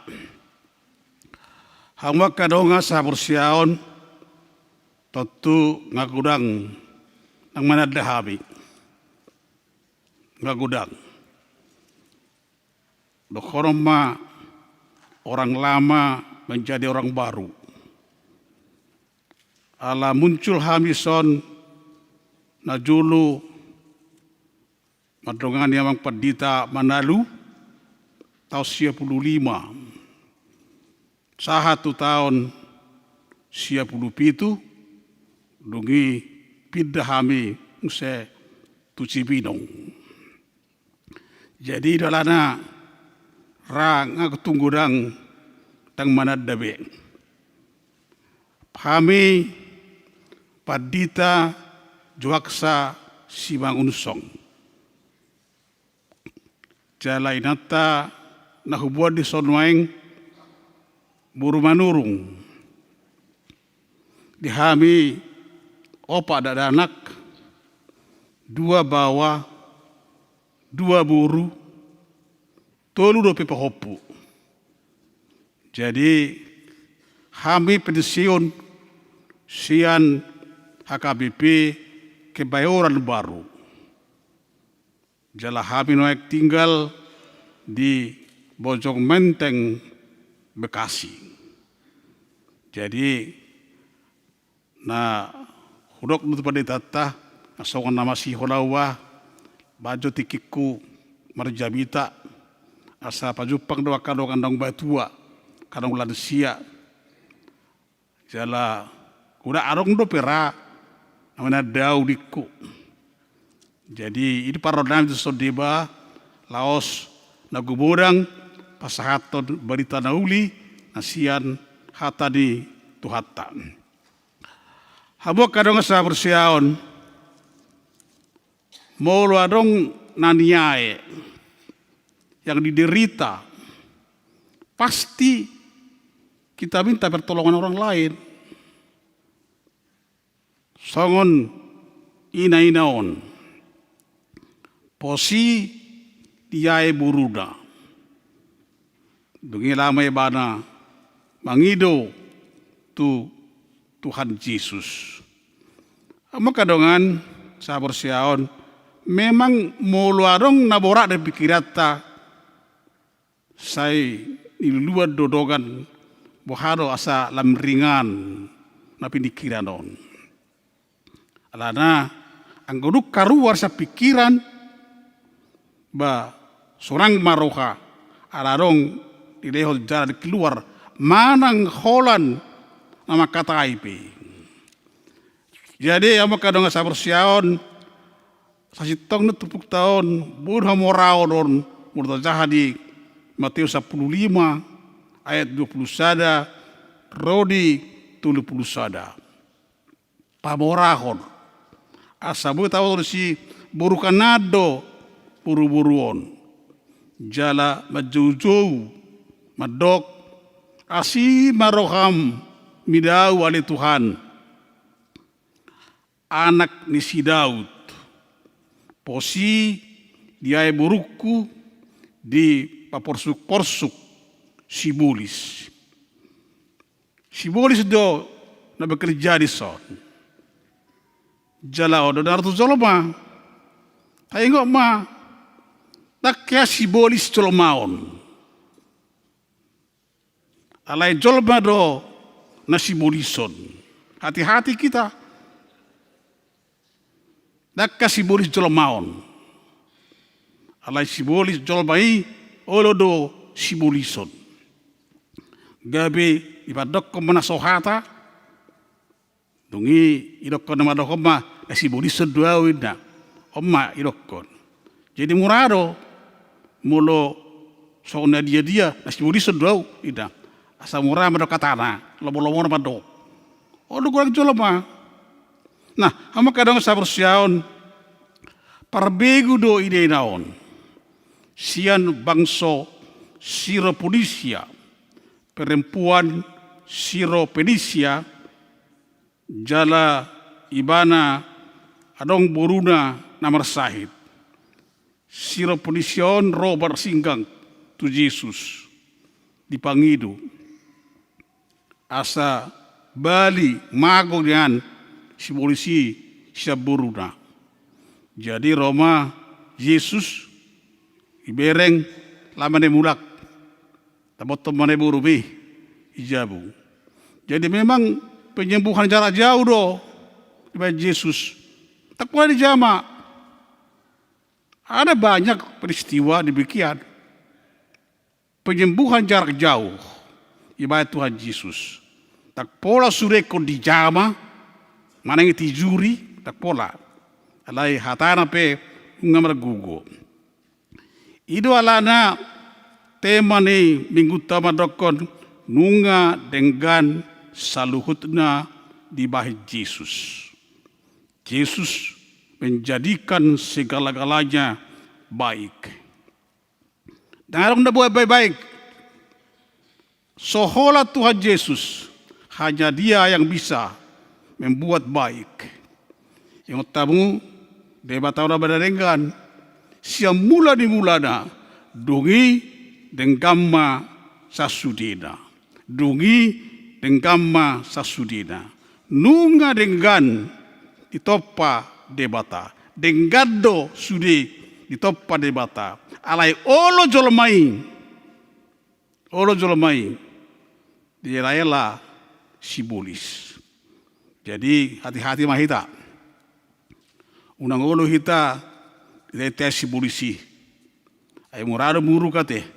Hamu angka dongan sahaporseaon, tontu nga godang naung mananda hami. Nga godang. Dohonon ma, orang lama menjadi orang baru. Ala muncul hami son na jolo mandongani Amang Pandita Manalu taon sia pulu lima sahat tu taon sia pulu pitu, dung i pinda hami muse tu Cibinong. Jadi i do alana ra nga tung godang, ndang mananda be. Hami Pandita Juaksa Simangunsong. Jala inanta na huboan dison nuaeng boru Manurung. Di hami opat dakdanak, dua baoa, dua boru, tolu dope pahompu. Jadi hami pensiun sian H K B P Kebayoran Baru. Jala hami nuaeng tinggal di Bojong Menteng, Bekasi. Jadi na hudok do tu panditanta, songon na masihol au, baen jo tingkingku marjamita, asa pajumpang do angka dongan naung matua, angka naung lansia. Jala godang adong dope ra na mananda au ningku. Jadi i do parrohanami tu son deba, laos na gumodang pasahathon barita na uli na sian hata ni Tuhanta. Hamu angka dongan sahaporseaon, molo adong na niae yang diderita, pasti kita minta pertolongan orang lain. Songon ina-ina on, pos i diae boruna. Dung i laho ma ibana mangido tu Tuhan Jesus. Hamu angka dongan sahaporseaon, memang molo adong na borat di pikiranta, sai niluluan do dongan, boha do asa lam ringan na pinikkiran on. Alana anggo dung kaluar sian pikkiran, ba sonang ma roha, ala adong dilehon jalan keluar manang holan na mangkatai pe. Jadi hamu angka dongan sahaporseaon, sasintongna turpukta on, boi do hamoraon on molo tajaha di Mateus sampulu lima ayat dua pulu sada ro di tolu pulu sada. Pamorahon, asa boi taboto disi boru Kanaan do boruboru on. Jala manjoujou mandok, asi ma roham mida au ale Tuhan, anak ni si Daud. Pos i diae borungku dipaporsuk-porsuk sibolis. Sibolis do na bekerja dison. Jala on do na ro tu jolma. Taingot ma, ndang hea sibolis jolma on. Alai jolma do na sibolison. Hati-hati hita. Ndang hea sibolis jolma on. Alai sibolis jolma i olo do sibolison. Gabe dipandokkon ma na so hata, dung i idokkon na mandok on ma, na sibolison do au inna. On ma idokkon. Jadi mura do molo songon na dia-dia, na sibolison do au inna. Asa mura mandok hatana, lomo-lomo na mandok. On do godang jolma. Nah, hamu angka dongan sahaporseaon, parbegu do ina-ina on sian bangso Siroponisia, perempuan Siropenisia, jala ibana adong boruna na marsahit. Siroponisia on ro marsinggang tu Jesus, dipangido asa bali mago nian sibolis i sian boruna. Jadi ro ma Jesus, ibereng, laho ma na mulak. Taboto ma na boru be i jabu. Jadi memang penyembuhan jarak jauh do dibaen Jesus. Ndang pola dijama. Ada banyak peristiwa demikian. Penyembuhan jarak jauh dibaen Tuhan Jesus. Ndang pola sude ingkon dijama, manang i tijuri, ndang pola. Alai hatana pe nunga margogo. I do alana tema ni minggunta mandokkon nunga denggan saluhutna dibahen Jesus. Jesus menjadikan segala-galanya baik. Ndang adong na buat baik-baik. So holan Tuhan Jesus, hanya Dia yang bisa membuat baik. Ingot hamu, Debata on na denggan, sian mula ni mulana, dung i denggan ma sasudena. Dung i denggan ma sasudena. Nunga denggan ditompa Debata. Denggan do sude ditompa Debata. Alai olo jolma i, olo jolma i dielaela sibolis. Jadi hati-hati ma hita. Unang olo hita ditea sibolis i. Ai mura do muruk ate.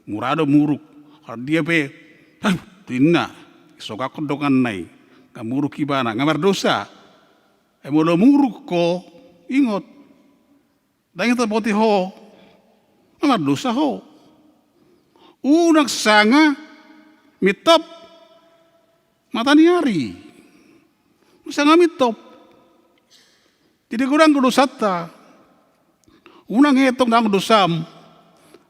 Mura do muruk. Kalau dia pe, "Hah," ninna, isogak donganna i. Nga muruk ibana, nga mardosa. Ai molo muruk ho, ingot. Ndang i tapoti ho. Nga mardosa ho. Unang sanga mitop mata ni ari. Unang sanga mitop. Jadi godang do dosanta. Unang etong ndang dosam.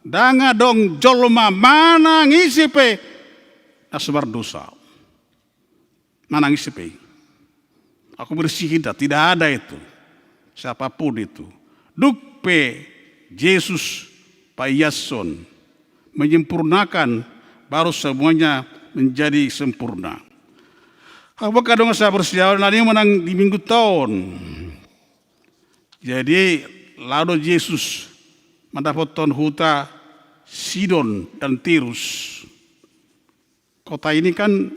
Ndang adong jolma manang ise pe na so mardosa. Manang ise pe. Aku bersih, tidak, tidak ada itu. Siapapun itu. Dung pe Jesus paiashon, menyempurnakan, baru semuanya menjadi sempurna. Hamu angka dongan sahaporseaon, na nian manang di minggu on. Jadi laho do Jesus mandapothon huta Sidon dan Tirus. Kota ini kan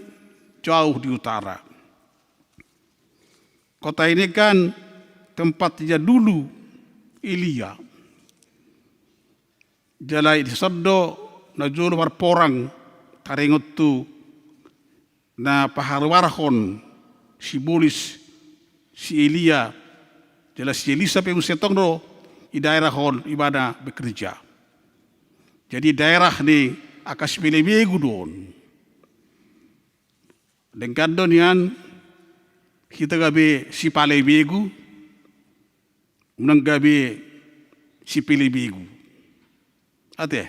jauh di utara. Kota ini kan tempatnya dulu Elia. Jala dison do najolo marporang, taringot tu na paharuarhon sibolis si Elia, jala si Elisa pe muse tong do di daerah on ibana bekerja. Jadi daerah ni angka sipelebegu do on. Denggan do nian hita gabe sipalebegu, unang gabe sipelebegu. Ate,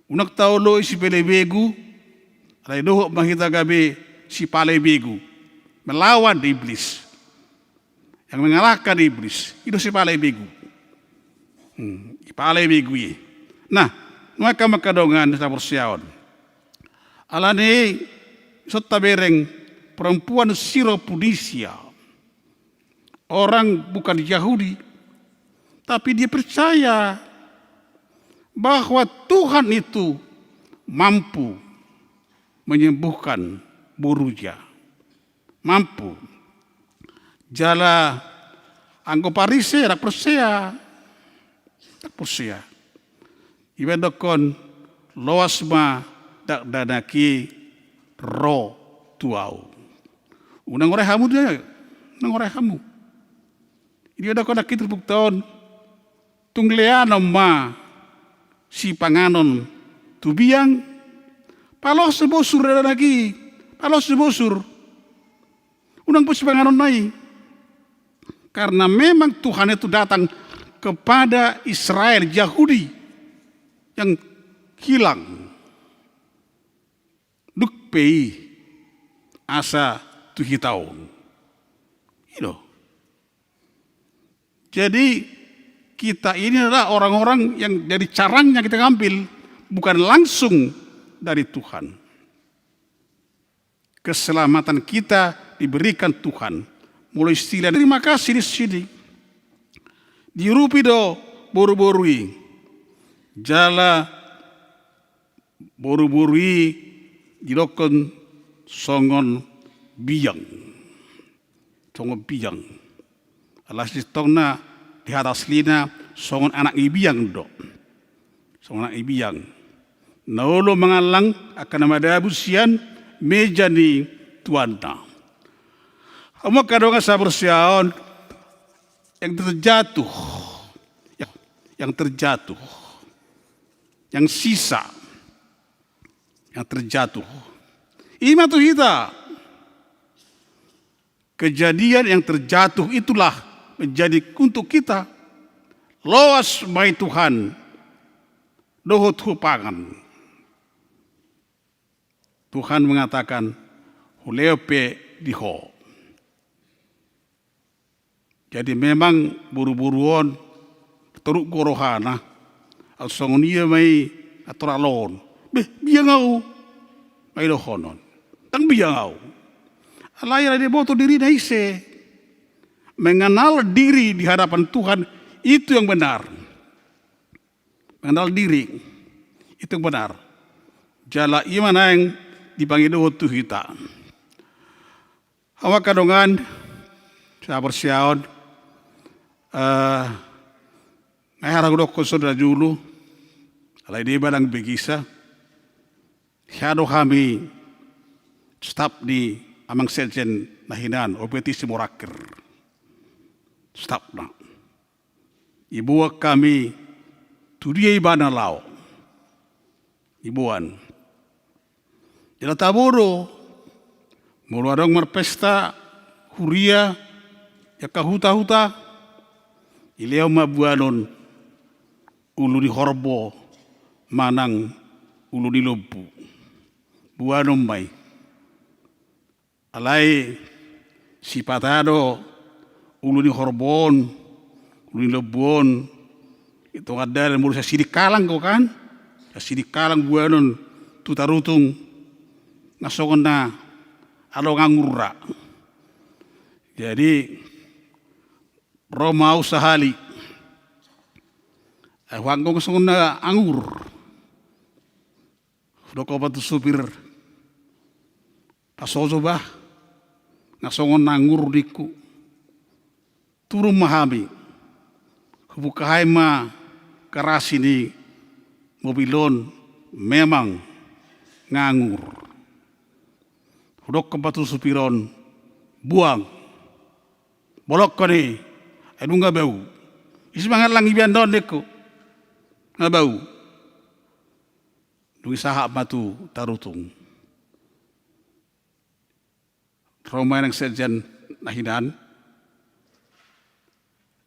unang taoloi sipelebegu, alai dohot ma hita gabe sipalebegu. Melawan iblis. Yang mengalahkan iblis, i do sipalebegu. Hmm, sipalebegu i. Nah, nuaeng hamu angka dongan sahaporseaon. Alani i, dison tabereng perempuan Siropunisia. Orang bukan Yahudi, tapi dia percaya bahwa Tuhan itu mampu menyembuhkan borunya. Mampu. Jala anggo Parise ndang porsea. Ndang porsea. Iba dokkon, loas ma dakdanak i ro tu ahu. Unang orai hamu dia, unang orai hamu. Iba dokkon angka turpukta on, tung leanon ma sipanganon tu biang, paloas do bosur dakdanak i, paloas do bosur. Unang boi sipanganonna i. Karena memang Tuhan itu datang kepada Israel, Yahudi yang hilang. Dung pe i asa tu hita on. I do. Jadi kita ini adalah orang-orang yang dari carangnya kita ngambil, bukan langsung dari Tuhan. Keselamatan kita diberikan Tuhan. Molo istilah terima kasih di sini. Diurupi do boru-boru i. Jala boru-boru i didokkon songon biang. Songon biang. Alai sitongna di hata aslina songon anak ni biang do. Songon anak ni biang. Na olo mangallang angka na madabu sian meja ni tuanna. Hamu angka dongan sahaporseaon, yang terjatuh. Yang, yang terjatuh. Yang sisa. Yang terjatuh. I ma tu hita. Kejadian yang terjatuh itulah menjadi untuk kita. Loas ma i Tuhan, dohot hupangan. Tuhan mengatakan, hulehon pe di ho. Jadi memang boru-boru on toruk do rohana. Aut songon ia ma i atur alo on. Beh, biang au. Ai dohonon. Ndang biang au. Alai ala diboto dirina ise. Mengenal diri di hadapan Tuhan, itu yang benar. Mengenal diri, itu yang benar. Jala i ma naeng dipangidohon tu hita. Hamu angka dongan, sahaporseaon, eh, nunga hea hudokkon songon na jolo, alai deba nang begisa, hea do hami staf ni Amang Sekjen na hinan, O P T Simorangkir. Stafna. Diboan hami tu dia ibana laho. Diboan. Jala tabo do, molo adong marpesta huria, angka huta-huta, dilehon ma boanon ulu ni horbo manang ulu ni lombu. Boanon ma i. Alai sipata do ulu ni horbo on, ulu ni lombu on, di tonga dalan molo sasidi kalang do kan, sasidi kalang boanon tu tarutung, nga songon na adong anggur ra. Jadi ro ma au sahali. Ai huanggo nga songon na anggur. Hudok ma tu supir, pasoso bah, nga songon na anggur ningku. Turun ma hami. Hubuka hami ma garasi ni mobil on, memang nga anggur. Hudok ma tu supir on, buang. Bolongkon i, ai dung nga bau. Ise mangallang ibaen on ningku. Nga bau. Dung i sahat ma tu tarutung. Ro ma Amang Sekjen na hinan.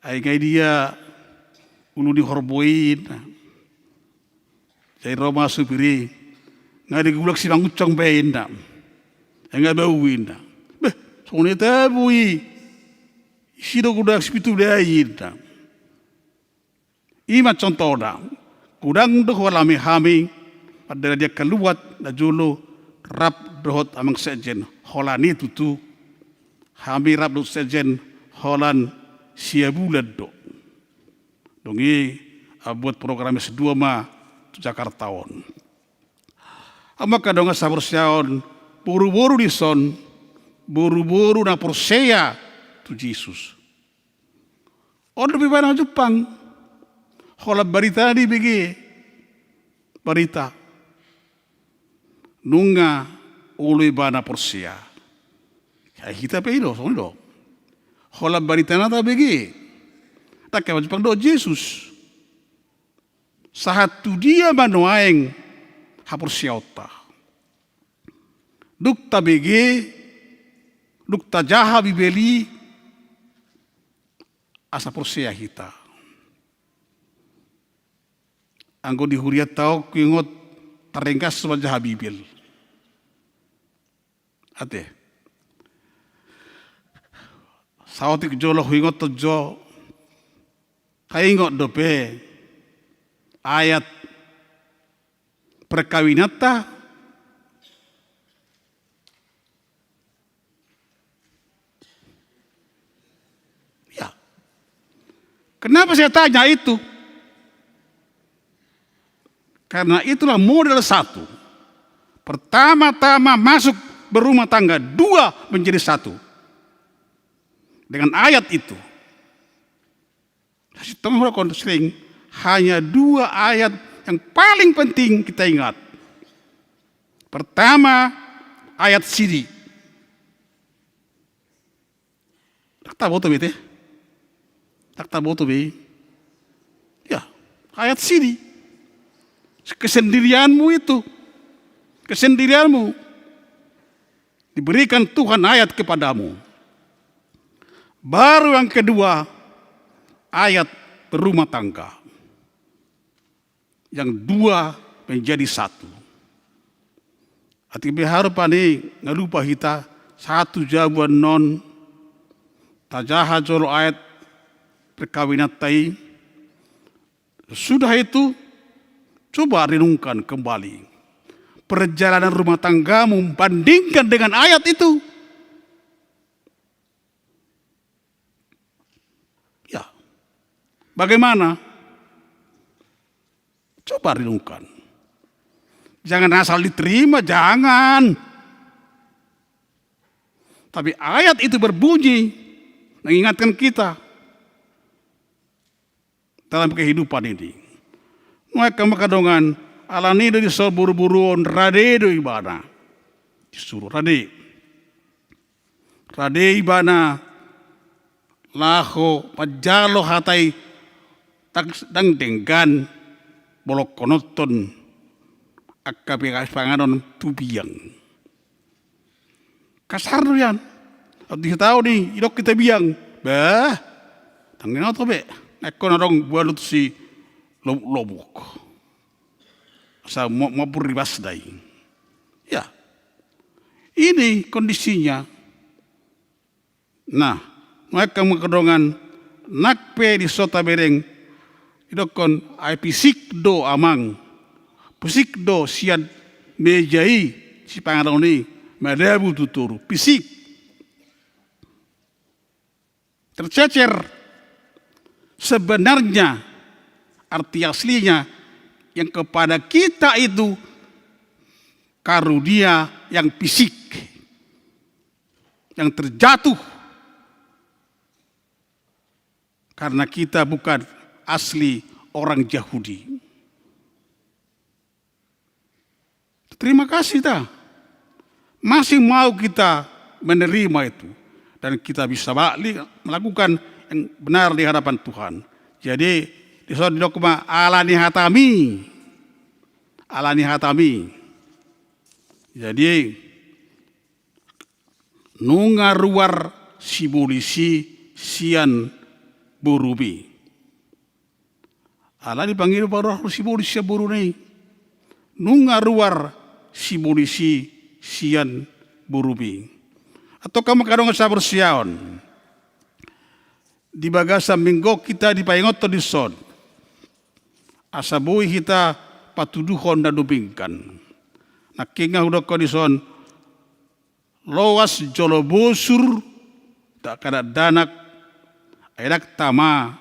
Ai nga i dia ulu ni horbo i ninna. Jadi ro ma supir i. Nga digulak si manguncang be ninna. Ai nga bau ninna. Beh, songon i tabo i. Ise do gulak si pitu da i ninna. I ma contohna, godang do hualami hami, pardalanan ni angka luat na jolo rap dohot Amang Sekjen, holan i tutu, hami rap dohot Sekjen, holan sia bulan do. Dung i, ah, buat program S dua ma tu Jakarta on. Hamu angka dongan sahaporseaon, boru-boru dison, boru-boru na porsea tu Jesus. On dope ibana jumpang. Holan barita na dibege. Barita. Nunga olo ibana porsea. Ai hita pe i do, songon i do. Holan barita na tabege. Ndang hea jumpang dohot Jesus. Sahat tu dia ma nuaeng haporseaonta. Dung tabege, dung tajaha Bibel i, asa porsea hita. Anggo di hurianta on huingot tarringkas manjaha Bibel. Ate. Saotik jolo huingothon jo, taingot dope ayat perkawinanta. Ya. Kenapa saya tanya itu? Karena itulah modal satu. Pertama-tama masuk berumah tangga, dua menjadi satu. Dengan ayat itu. Sasintongna hudok sering, hanya dua ayat yang paling penting kita ingat. Pertama, ayat sidi. Ndang taboto be ate? Ndang taboto be? Ya, ayat sidi. Kesendirianmu itu. Kesendirianmu. Diberikan Tuhan ayat kepadamu. Baru yang kedua, ayat berumah tangga. Yang dua menjadi satu. Atik pe haru pani nga lupa hita, sahat tu jabu annon, tajaha jolo ayat perkawinanta i. Sudah itu, Coba renungkan kembali perjalanan rumah tanggamu, bandingkan dengan ayat itu. Ya, bagaimana? Coba renungkan. Jangan asal diterima, jangan. Tapi ayat itu berbunyi mengingatkan kita dalam kehidupan ini. Nuaeng hamu angka dongan, alani do dison boru-boru on rade do ibana. Disuru rade. Rade ibana laho manjalo hata i, ndang denggan bolongkononhon angka pe sipanganon tu biang. Kasar do ian. Aut di hita on i, didok hita biang. Bah, ndang denggan oto be. Ingkon adong buanon si lobuk-lobuk. Asa ma-, mabur di bas da i. Ya. Ini kondisinya. Nah, nuaeng hamu angka dongan, nang pe dison tabereng, didokkon ai pisik do amang. Pisik do sian meja i, sipanganon i, madabu tu toru. Pisik. Tercecer. Sebenarnya, arti aslinya yang kepada kita itu karunia yang fisik, yang terjatuh karena kita bukan asli orang Yahudi. Terima kasih ta. Masih mau kita menerima itu. Dan kita bisa balik melakukan yang benar di hadapan Tuhan. Jadi, dison didok ma alani hatami. Alani hatami. Jadi, nunga ruar sibolis i sian boru i. Alai dipangido paruar sibolis sian boruna i. Nunga ruar sibolis i sian boru i. Antong hamu angka dongan sahaporseaon. Di bagasan minggu on hita dipaingothon dison. Asa boi hita patuduhon na dumenggan. Nangkin nga hudokkon dison, loas jolo bosur dakdanak, ai ndang tama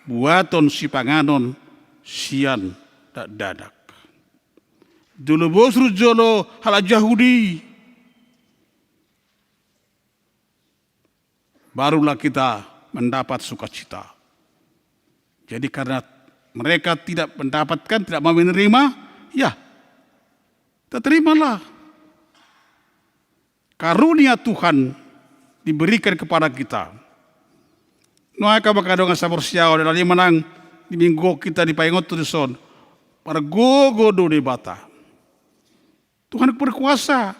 buaton sipanganon sian dakdanak. Jolo bosur jolo halak Jahudi. Barulah kita mendapat sukacita. Jadi karena mereka tidak mendapatkan, tidak mau menerima, ya, kita terimalah. Karunia Tuhan diberikan kepada kita. Nuaeng hamu angka dongan sahaporseaon, alani manang di minggu on hita dipaingothon dison. Margogo do Debata. Tuhan berkuasa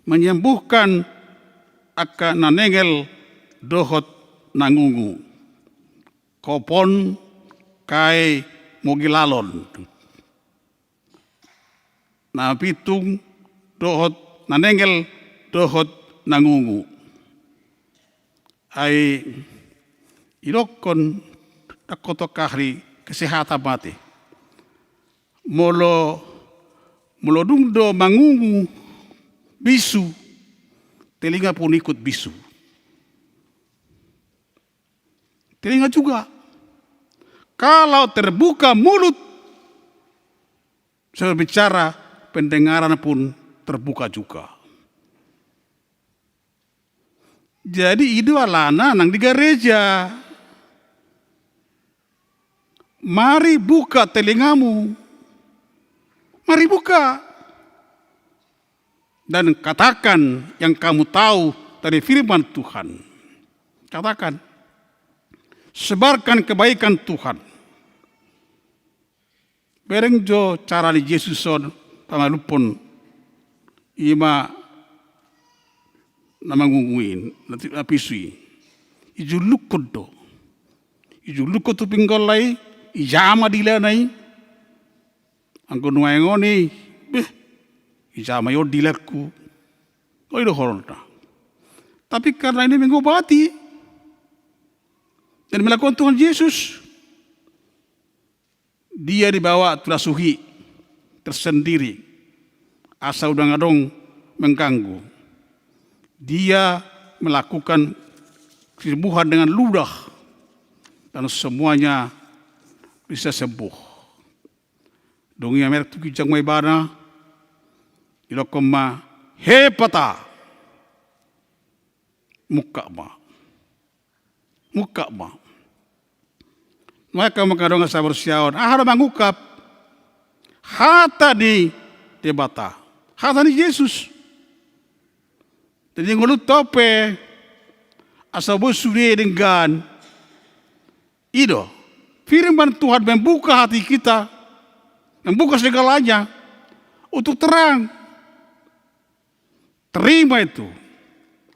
menyembuhkan angka na nengel dohot na ngungu. Kopon, kai, mogilalon. Na pintung dohot na nengel dohot na ngungu. Ai didokkon dakkoto ahli kesehatan ma ate. Molo, molo dung do mangungu bisu, telinga pun ikut bisu. Telinga juga. Kalau terbuka mulut, saya berbicara, pendengaran pun terbuka juga. Jadi i do alana nang di gareja. Mari buka telingamu. Mari buka. Dan katakan yang kamu tahu dari firman Tuhan. Katakan. Sebarkan kebaikan Tuhan. Bereng jo cara ni Jesus on pamalumhon ima na mangungu i, na pisu i. Ijullukkon do. Ijullukkon tu pinggolna i, ijama dilana i. Anggo nuaeng on i, beh, ijama i on dilangku. Oi do horona. Tapi karena ini mengobati dan melakukan Tuhan Yesus, Dia dibawa tu las Uhi tersendiri, asa unang adong mengganggu. Dia melakukan kesembuhan dengan ludah, dan semuanya bisa sembuh. Dung i merek tu ginjang ma ibana, didok ma, "Hepata, mungkap ma. Mungkap ma." Maka mangkadongan saporseaon, aha do mangungkap? Hata ni Debata, hata ni Jesus. Jadi ngolunta pe, asa boi sude denggan. I do, firman Tuhan membuka hati kita, membuka segalanya untuk terang. Terima itu,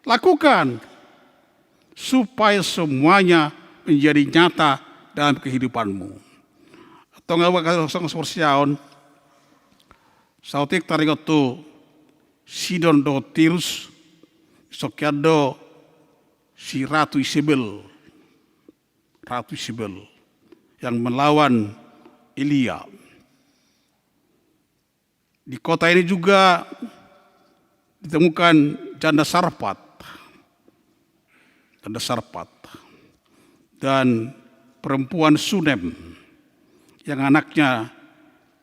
lakukan, supaya semuanya menjadi nyata dalam kehidupanmu. Tong awa kasong saporseaon, saotik taringot tu Sidon dohot Tirus, songon i do si Ratu Isebel. Ratu Isebel yang melawan Elia. Di kota ini juga ditemukan janda Sarpat, janda Sarpat, dan perempuan Sunem yang anaknya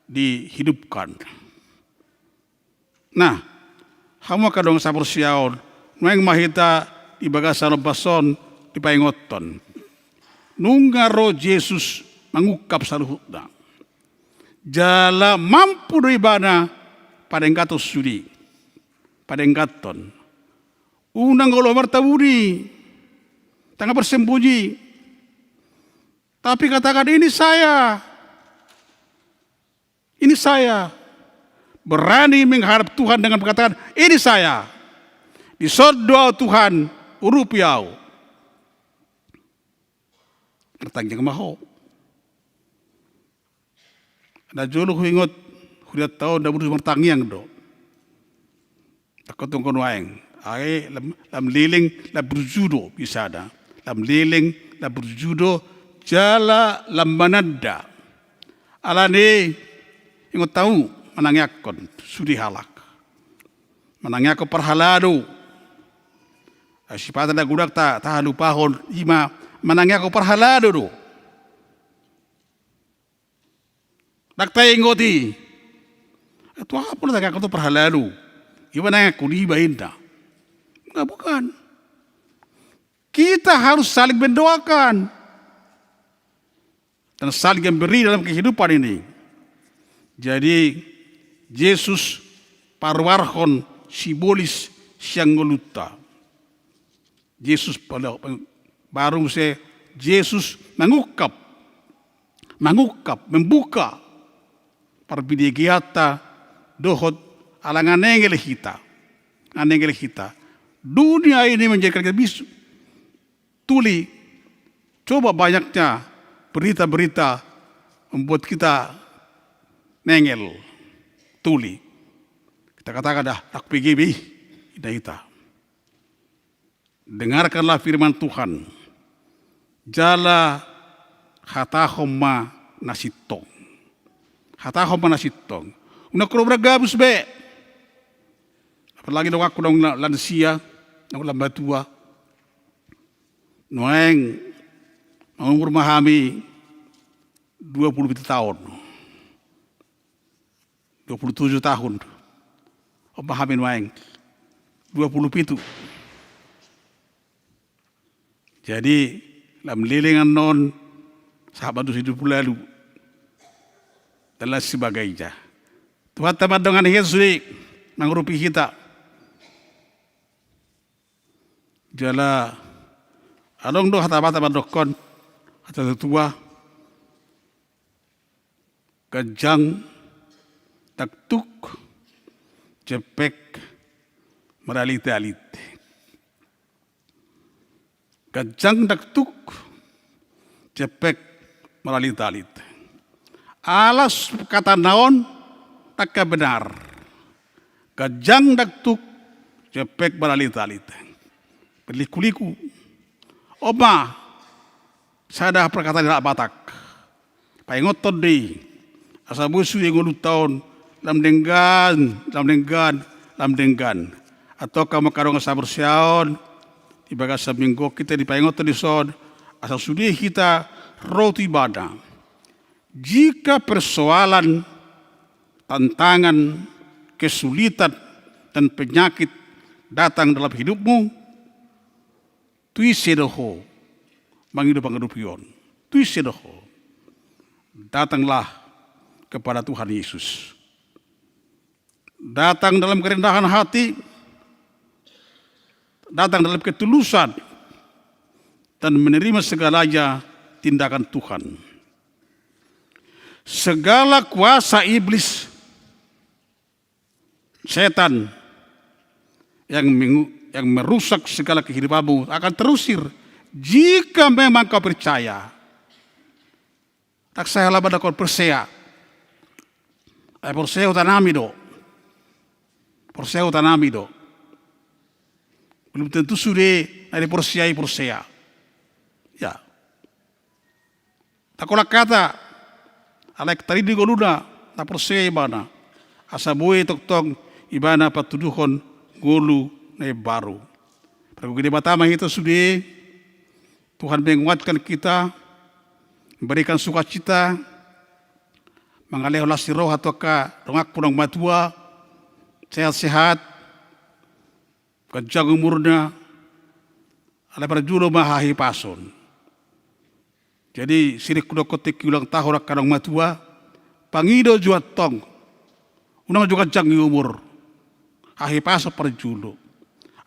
dihidupkan. Nah, hamu angka dongan saporseaon, nuaeng ma hita di bagasan ombas on dipaingothon. Nunga ro Jesus mangungkap saluhutna. Jala mampu do ibana padenggathon sude. Padenggathon. Unang olo martabuni. Tanga bersembunyi. Tapi katakan, "Ini saya. Ini saya." Berani menghadap Tuhan dengan mengatakan, "Ini saya. Dison do au Tuhan, urupi au." Martangiang ma ho. Na jolo huingot, hurianta on na burju martangiang do. Tangkot tongko nuaeng. Ai lam, lam leleng, lam burju do biasana. Lam leleng, lam burju do, jala lam mananda. Alani ingot hamu manangiangkon sude halak. Manangiangkon parhalado. Ai sipata na godang ta, tahalupahon, ima manangiangkon parhalado do. Ndang taingot i. Tu aha pola tangiangkon tu parhalado? Ima na ingkon iba inna. Enggak, bukan. Kita harus saling mendoakan dan saling memberi dalam kehidupan ini. Jadi, Jesus paruarhon simbolis sian ngolunta. Jesus pada, baru muse Jesus mengungkap, mengungkap, membuka parbinegeanta dohot ala nganengel hita, nganengel hita. Dunia ini menjadikan kita bisu, tuli. Coba banyaknya berita-berita membuat kita nengel, tuli. Kita katakan, "Dah, tak P G B, inna hita." Dengarkanlah firman Tuhan. Jala hatahon ma na sintong. Hatahon ma na sintong. Unang ro margabus be. Apalagi donganku naung la-, lansia, naung lam matua. Nuaeng mangumur ma hami dua puluh pitu taon. Dua puluh tujuh tahun. On ma hami nuaeng dua puluh pitu. Jadi, lam leleng annon sahat ma tu sidubu lalu. Dan lain sebagainya. Tuhanta mandongani hita sude, mangurupi hita. Jala adong do hata Batak mandokkon, hata tuatua, ganjang ndang tuk, jempek maralitalit. Ganjang ndang tuk, jempek maralitalit. Ala s-, katana on ndang benar. Ganjang ndang tuk, jempek maralitalit. Berliku-liku. On ma sada parkataan ni halak Batak. Paingothon do i. Asa boi sude ngolunta on lam denggan, lam denggan, lam denggan. Antong hamu angka dongan sahaporseaon, di bagasan minggu on hita dipaingothon dison, asa sude hita ro tu Ibana. Jika persoalan, tantangan, kesulitan, dan penyakit datang dalam hidupmu, tu ise do ho mangido pangadopi on? Tu ise do ho? Datanglah kepada Tuhan Yesus. Datang dalam kerendahan hati, datang dalam ketulusan, dan menerima segalanya tindakan Tuhan. Segala kuasa iblis, setan yang mengu-, yang merusak segala kehidupanmu akan terusir jika memang kau percaya. Ndang sae halak mandok porsea. Ai porsea hutanami do. Porsea hutanami do. Belum tentu sude na diporseai porsea. Ya. Ndang holan hata, alai tarida ngoluna, na porsea ibana. Asa boi tongtong ibana patuduhon ngolu na imbaru. Pargogo Debata ma hita sude, Tuhan menguatkan kita, memberikan sukacita, mangalehon las ni roha tu angka donganku naung matua, sehat-sehat, ganjang umurna, alai parjolo ma hahipason. Jadi, sering hudok tingki ulang tahun angka naung matua, pangido jo antong, unang jo ganjang umur, hahipason parjolo.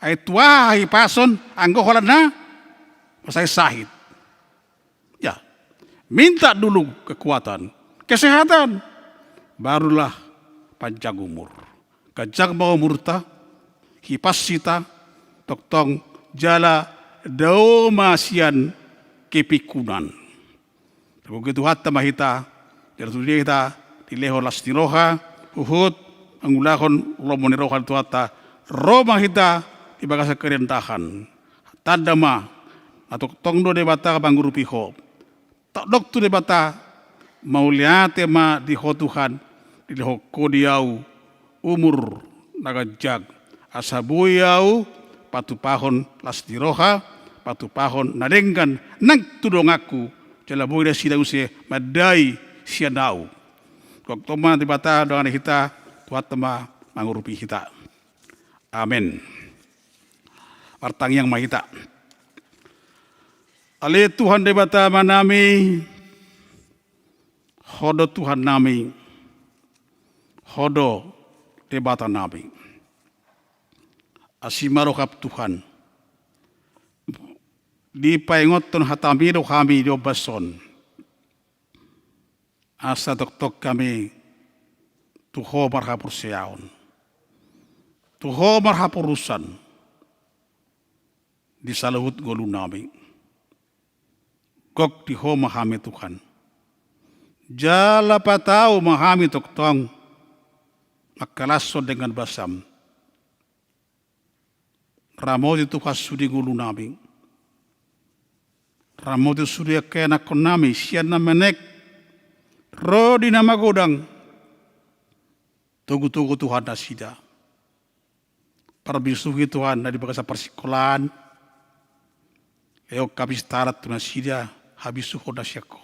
Ai tu aha hahipason, anggo holan na masahit-sahit. Ya, minta dulu kekuatan, kesehatan, barulah panjang umur. Ganjang ma umurta, hipas hita, tongtong jala dao ma sian kepingkunan. Pargogo Tuhanta ma hita, jala tu dia hita dilehon las ni roha, huhut mangulahon lomo ni roha ni Tuhanta, ro ma hita di bagasan kerendahan. Tanda ma, na tongtong do Debata mangurupi ho. Tadok tu Debata, mauliate ma di ho Tuhan, dilehon ho di au umur na ganjang. Asa boi au patupahon las ni roha, patupahon na denggan nang tu donganku, jala boi nasida muse mandai sian au. Tongtong ma Debata dongani hita, Tuhanta ma mangurupi hita. Amen. Martangiang ma hita. Ale Tuhan Debata Amanami, Ho do Tuhannami, Ho do Debatanami. Asi ma roham Tuhan, dipaingothon hataMi do hami di ombas on. Asa tongtong hami tu Ho marhaporseaon, tu Ho marhaporusan di saluhut ngolunami. Gok di Ho ma hami Tuhan. Jala patau ma hami tongtong mangkalashon denggan basaM. Ramoti Tuhan sude ngolunami. Ramoti sude angka ianakkonnami sian na menek ro di na magodang. Togutogu Tuhan nasida. Parbisuhi Tuhan na di bagasan parsingkolaan. Lehon habisuhon tu nasida, habisuhon na sian Ho.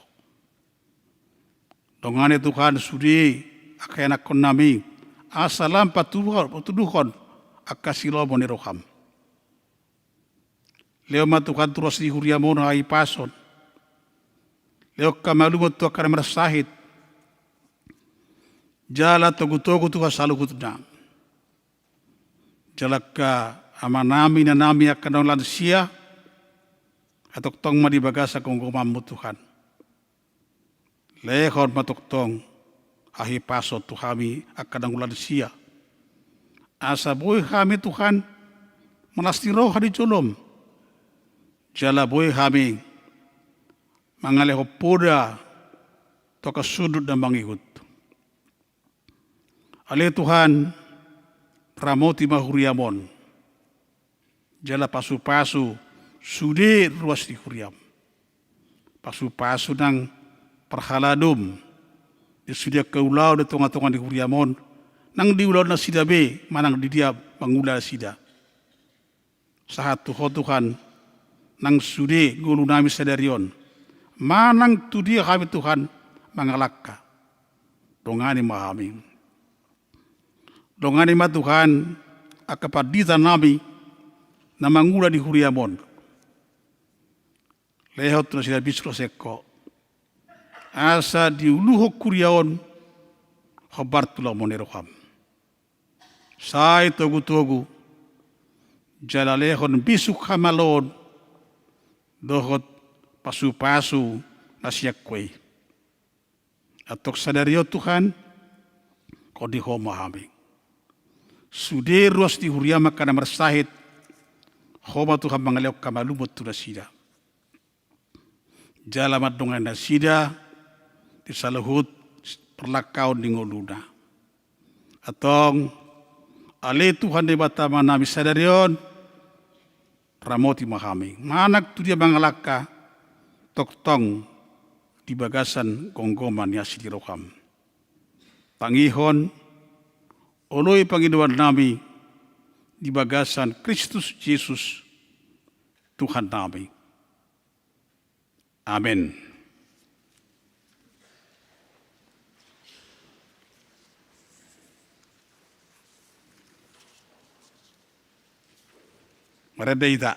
Dongani Tuhan sude angka ianakkonnami, asa lam patuduhon, patuduhon angka silomo ni rohaM. Lehon ma Tuhan tu ruas ni huriaM on hahipason. Lehon hamalumon tu angka na marsahit. Jala togutogu Tuhan saluhutna. Jala angka amanami, inanami angka naung lansia, ai tongtong ma di bagasan gomgomanMu Tuhan. Lehon ma tongtong hahipason tu hami angka naung lansia. Asa boi hami Tuhan, malas ni roha di joloM. Jala boi hami, mangalehon poda tu angka sundut na mangihut. Ale Tuhan, ramoti ma huriaM on. Jala pasupasu sude ruas ni huriaM. Pasupasu nang parhaladoM di sude angka ulaon di tonga-tonga ni huriam on, nang di ulaon nasida be manang di dia mangula nasida. Sahat tu Ho Tuhan, nang sude ngolunami sadari on, manang tu dia hami Tuhan mangalangka, dongani ma hami. Dongani ma Tuhan angka panditanami na mangula di huriam on. Lehon tu nasida bisuk na sian Ho, asa diuluhon huria on hombar tu lomo ni roham. Sai togu-togu jala lehon bisuk hamaloon dohot pasu-pasu na sian Ho i. Antong sadari on Tuhan, hon di Ho ma hami. Sude ruas ni huriam angka na marsahit, Ho ma Tuhan mangalehon hamalumon tu nasida. Jala mandongani nasida di saluhut parlangkaon ni ngoluna. Antong, ale Tuhan Debata Amanami sadari on, ramoti ma hami. Manang tu dia mangalangka, tongtong di bagasan gomgoman ni asi ni roham. Tangihon, oloi pangidoannami di bagasan Kristus Jesus, Tuhannami. Amen. Marende hita.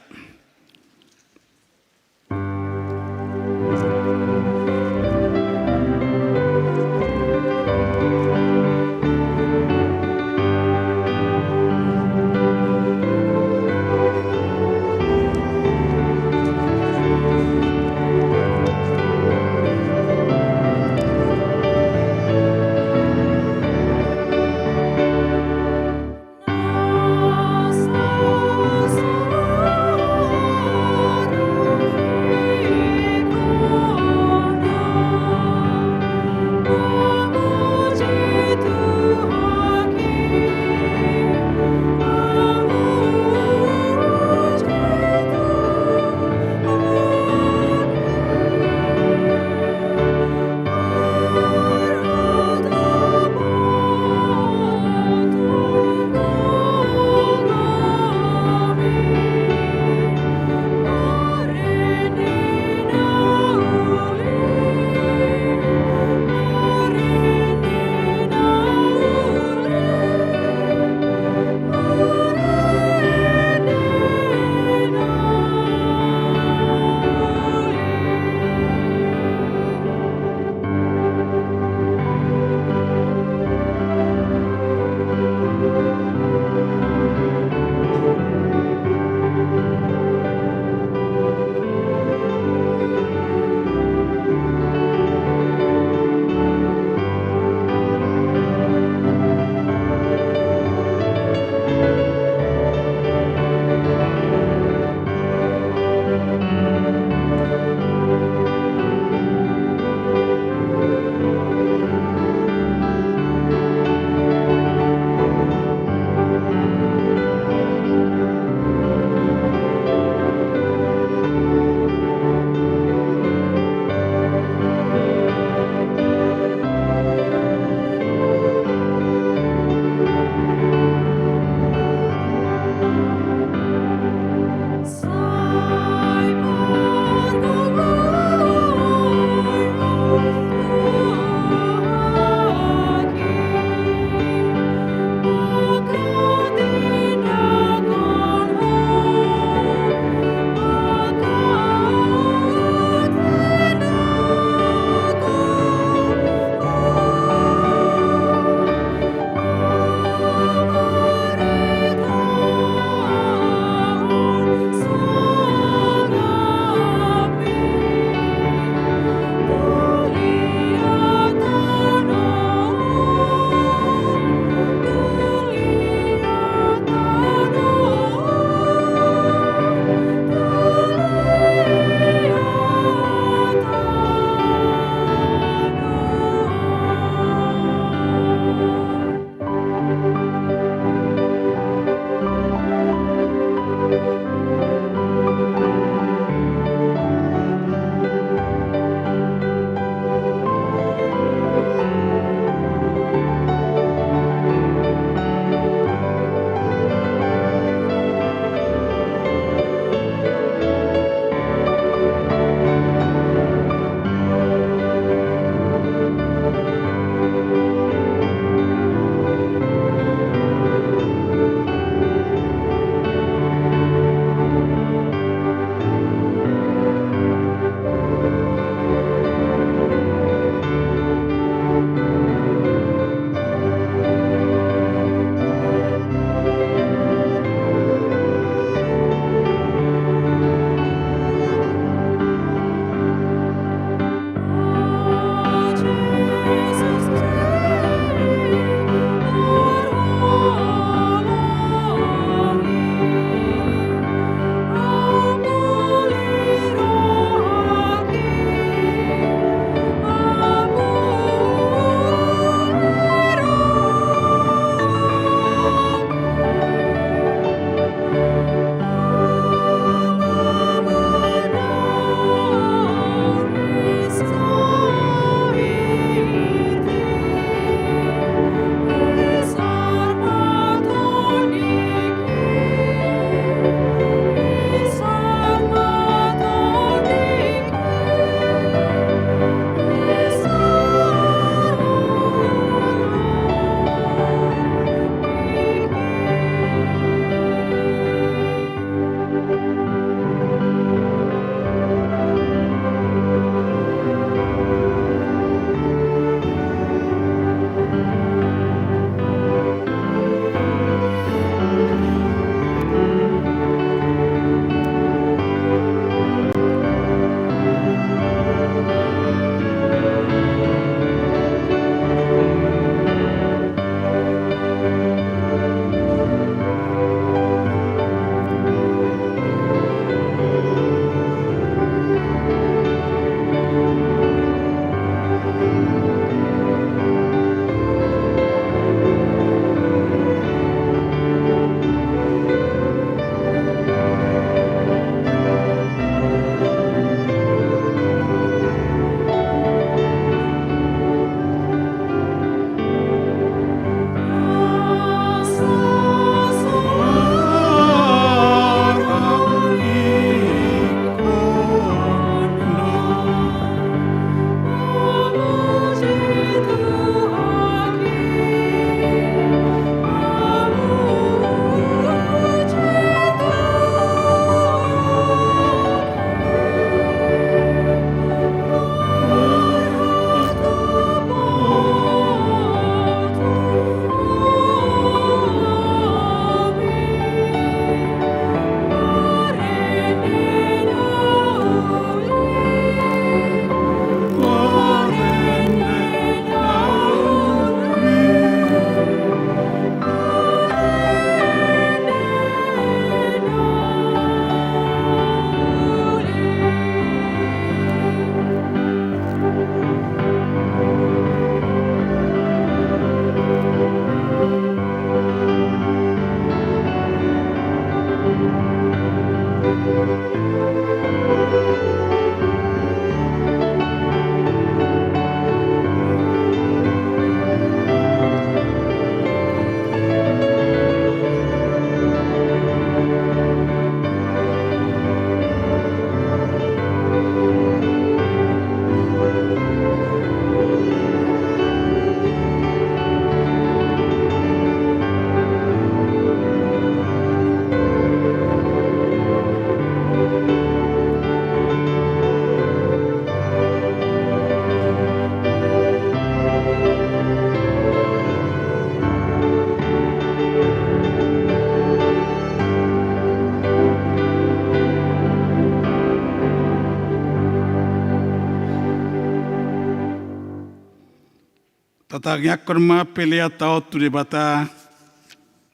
Tangiangkon ma peleanta on tu Debata.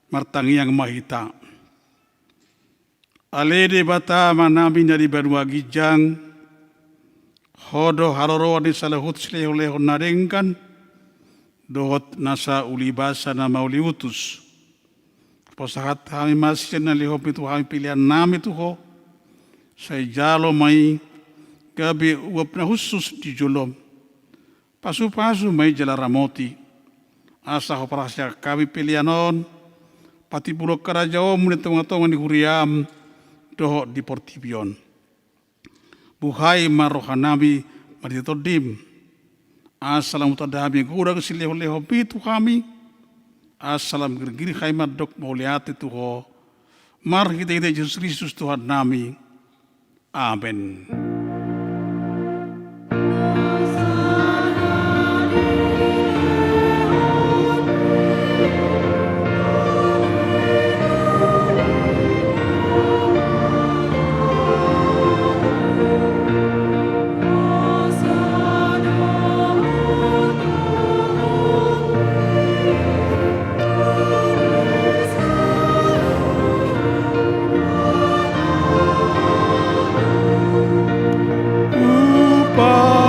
Martangiang ma hita. Ale Debata Amanami na di banua ginjang, Ho do haroroan ni saluhut silehonlehon na denggan dohot nasa ulibasa na mauliutus. Pasahat hami ma sian na nilehonmi tu hami peleannami tu Ho. Sai jalo ma i gabe uap na hushus di jolom. Pasupasu ma i jala ramoti, asa Ho parhaseang hami pelean on patimbulhon harajaonmu di tongatonga ni huriam dohot di portibi on. Buhai ma rohanami marhite Tondim, asa lam hutanda hami godang silehonlehonmi tu hami, asa lam girgir hami mandok mauliate tu Ho, marhitehite Jesus Kristus Tuhannami. Amen.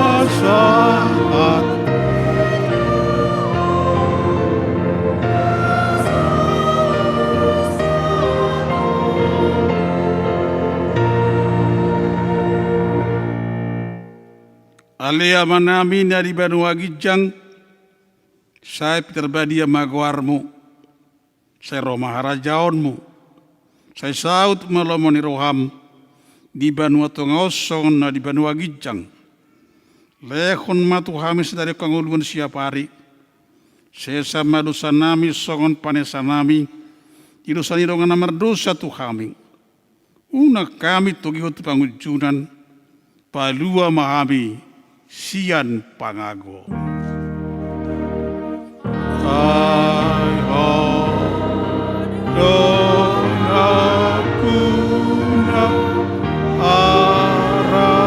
Hupasahat. Ale Amanami na di banua ginjang, sai pinarbadia ma goarmu. Sai ro ma harajaonmu. Sai saut ma lomo ni roham di banua tonga on songon na di banua ginjang. Lehon ma tu hami sadari on hangoluan siapari. Sesa ma dosanami songon panesanami di dosa ni dongan na mardosa tu hami. Unang hami togihon tu pangunjunan, palua ma hami sian pangago. Ai Ho do nampuna harajaon.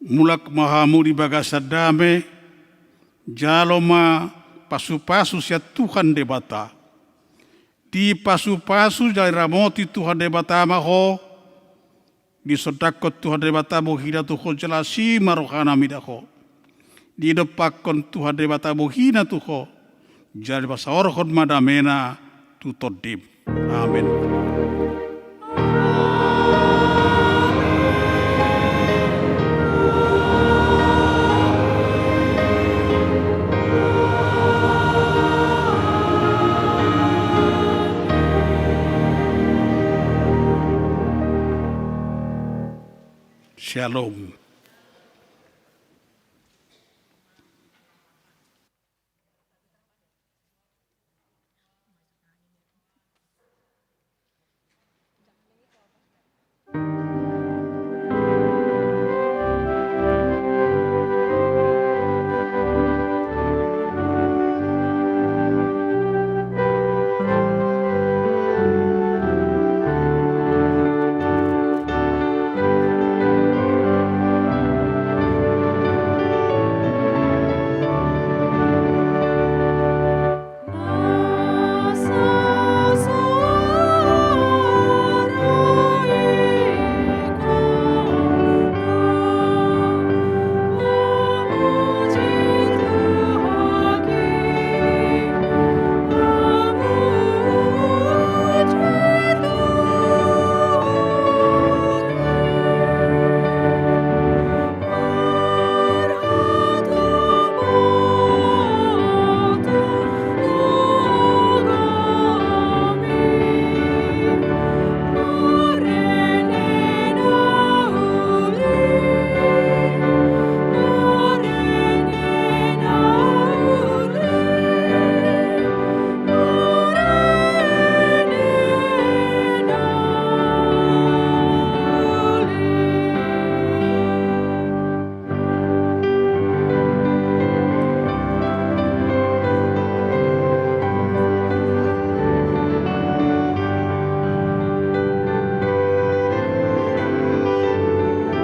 Mulak ma hamu di bagasan dame, jalo ma pasupasu sian Tuhan Debata. Dipasupasu jala diramoti Tuhan Debata ma ho, disondangkon Tuhan Debata bohina tu ho jala asi ma rohana mida ho. Didompakkon Tuhan Debata bohina tu ho, jala dipasaorhon ma damena tu tondim. Amen. Shalom.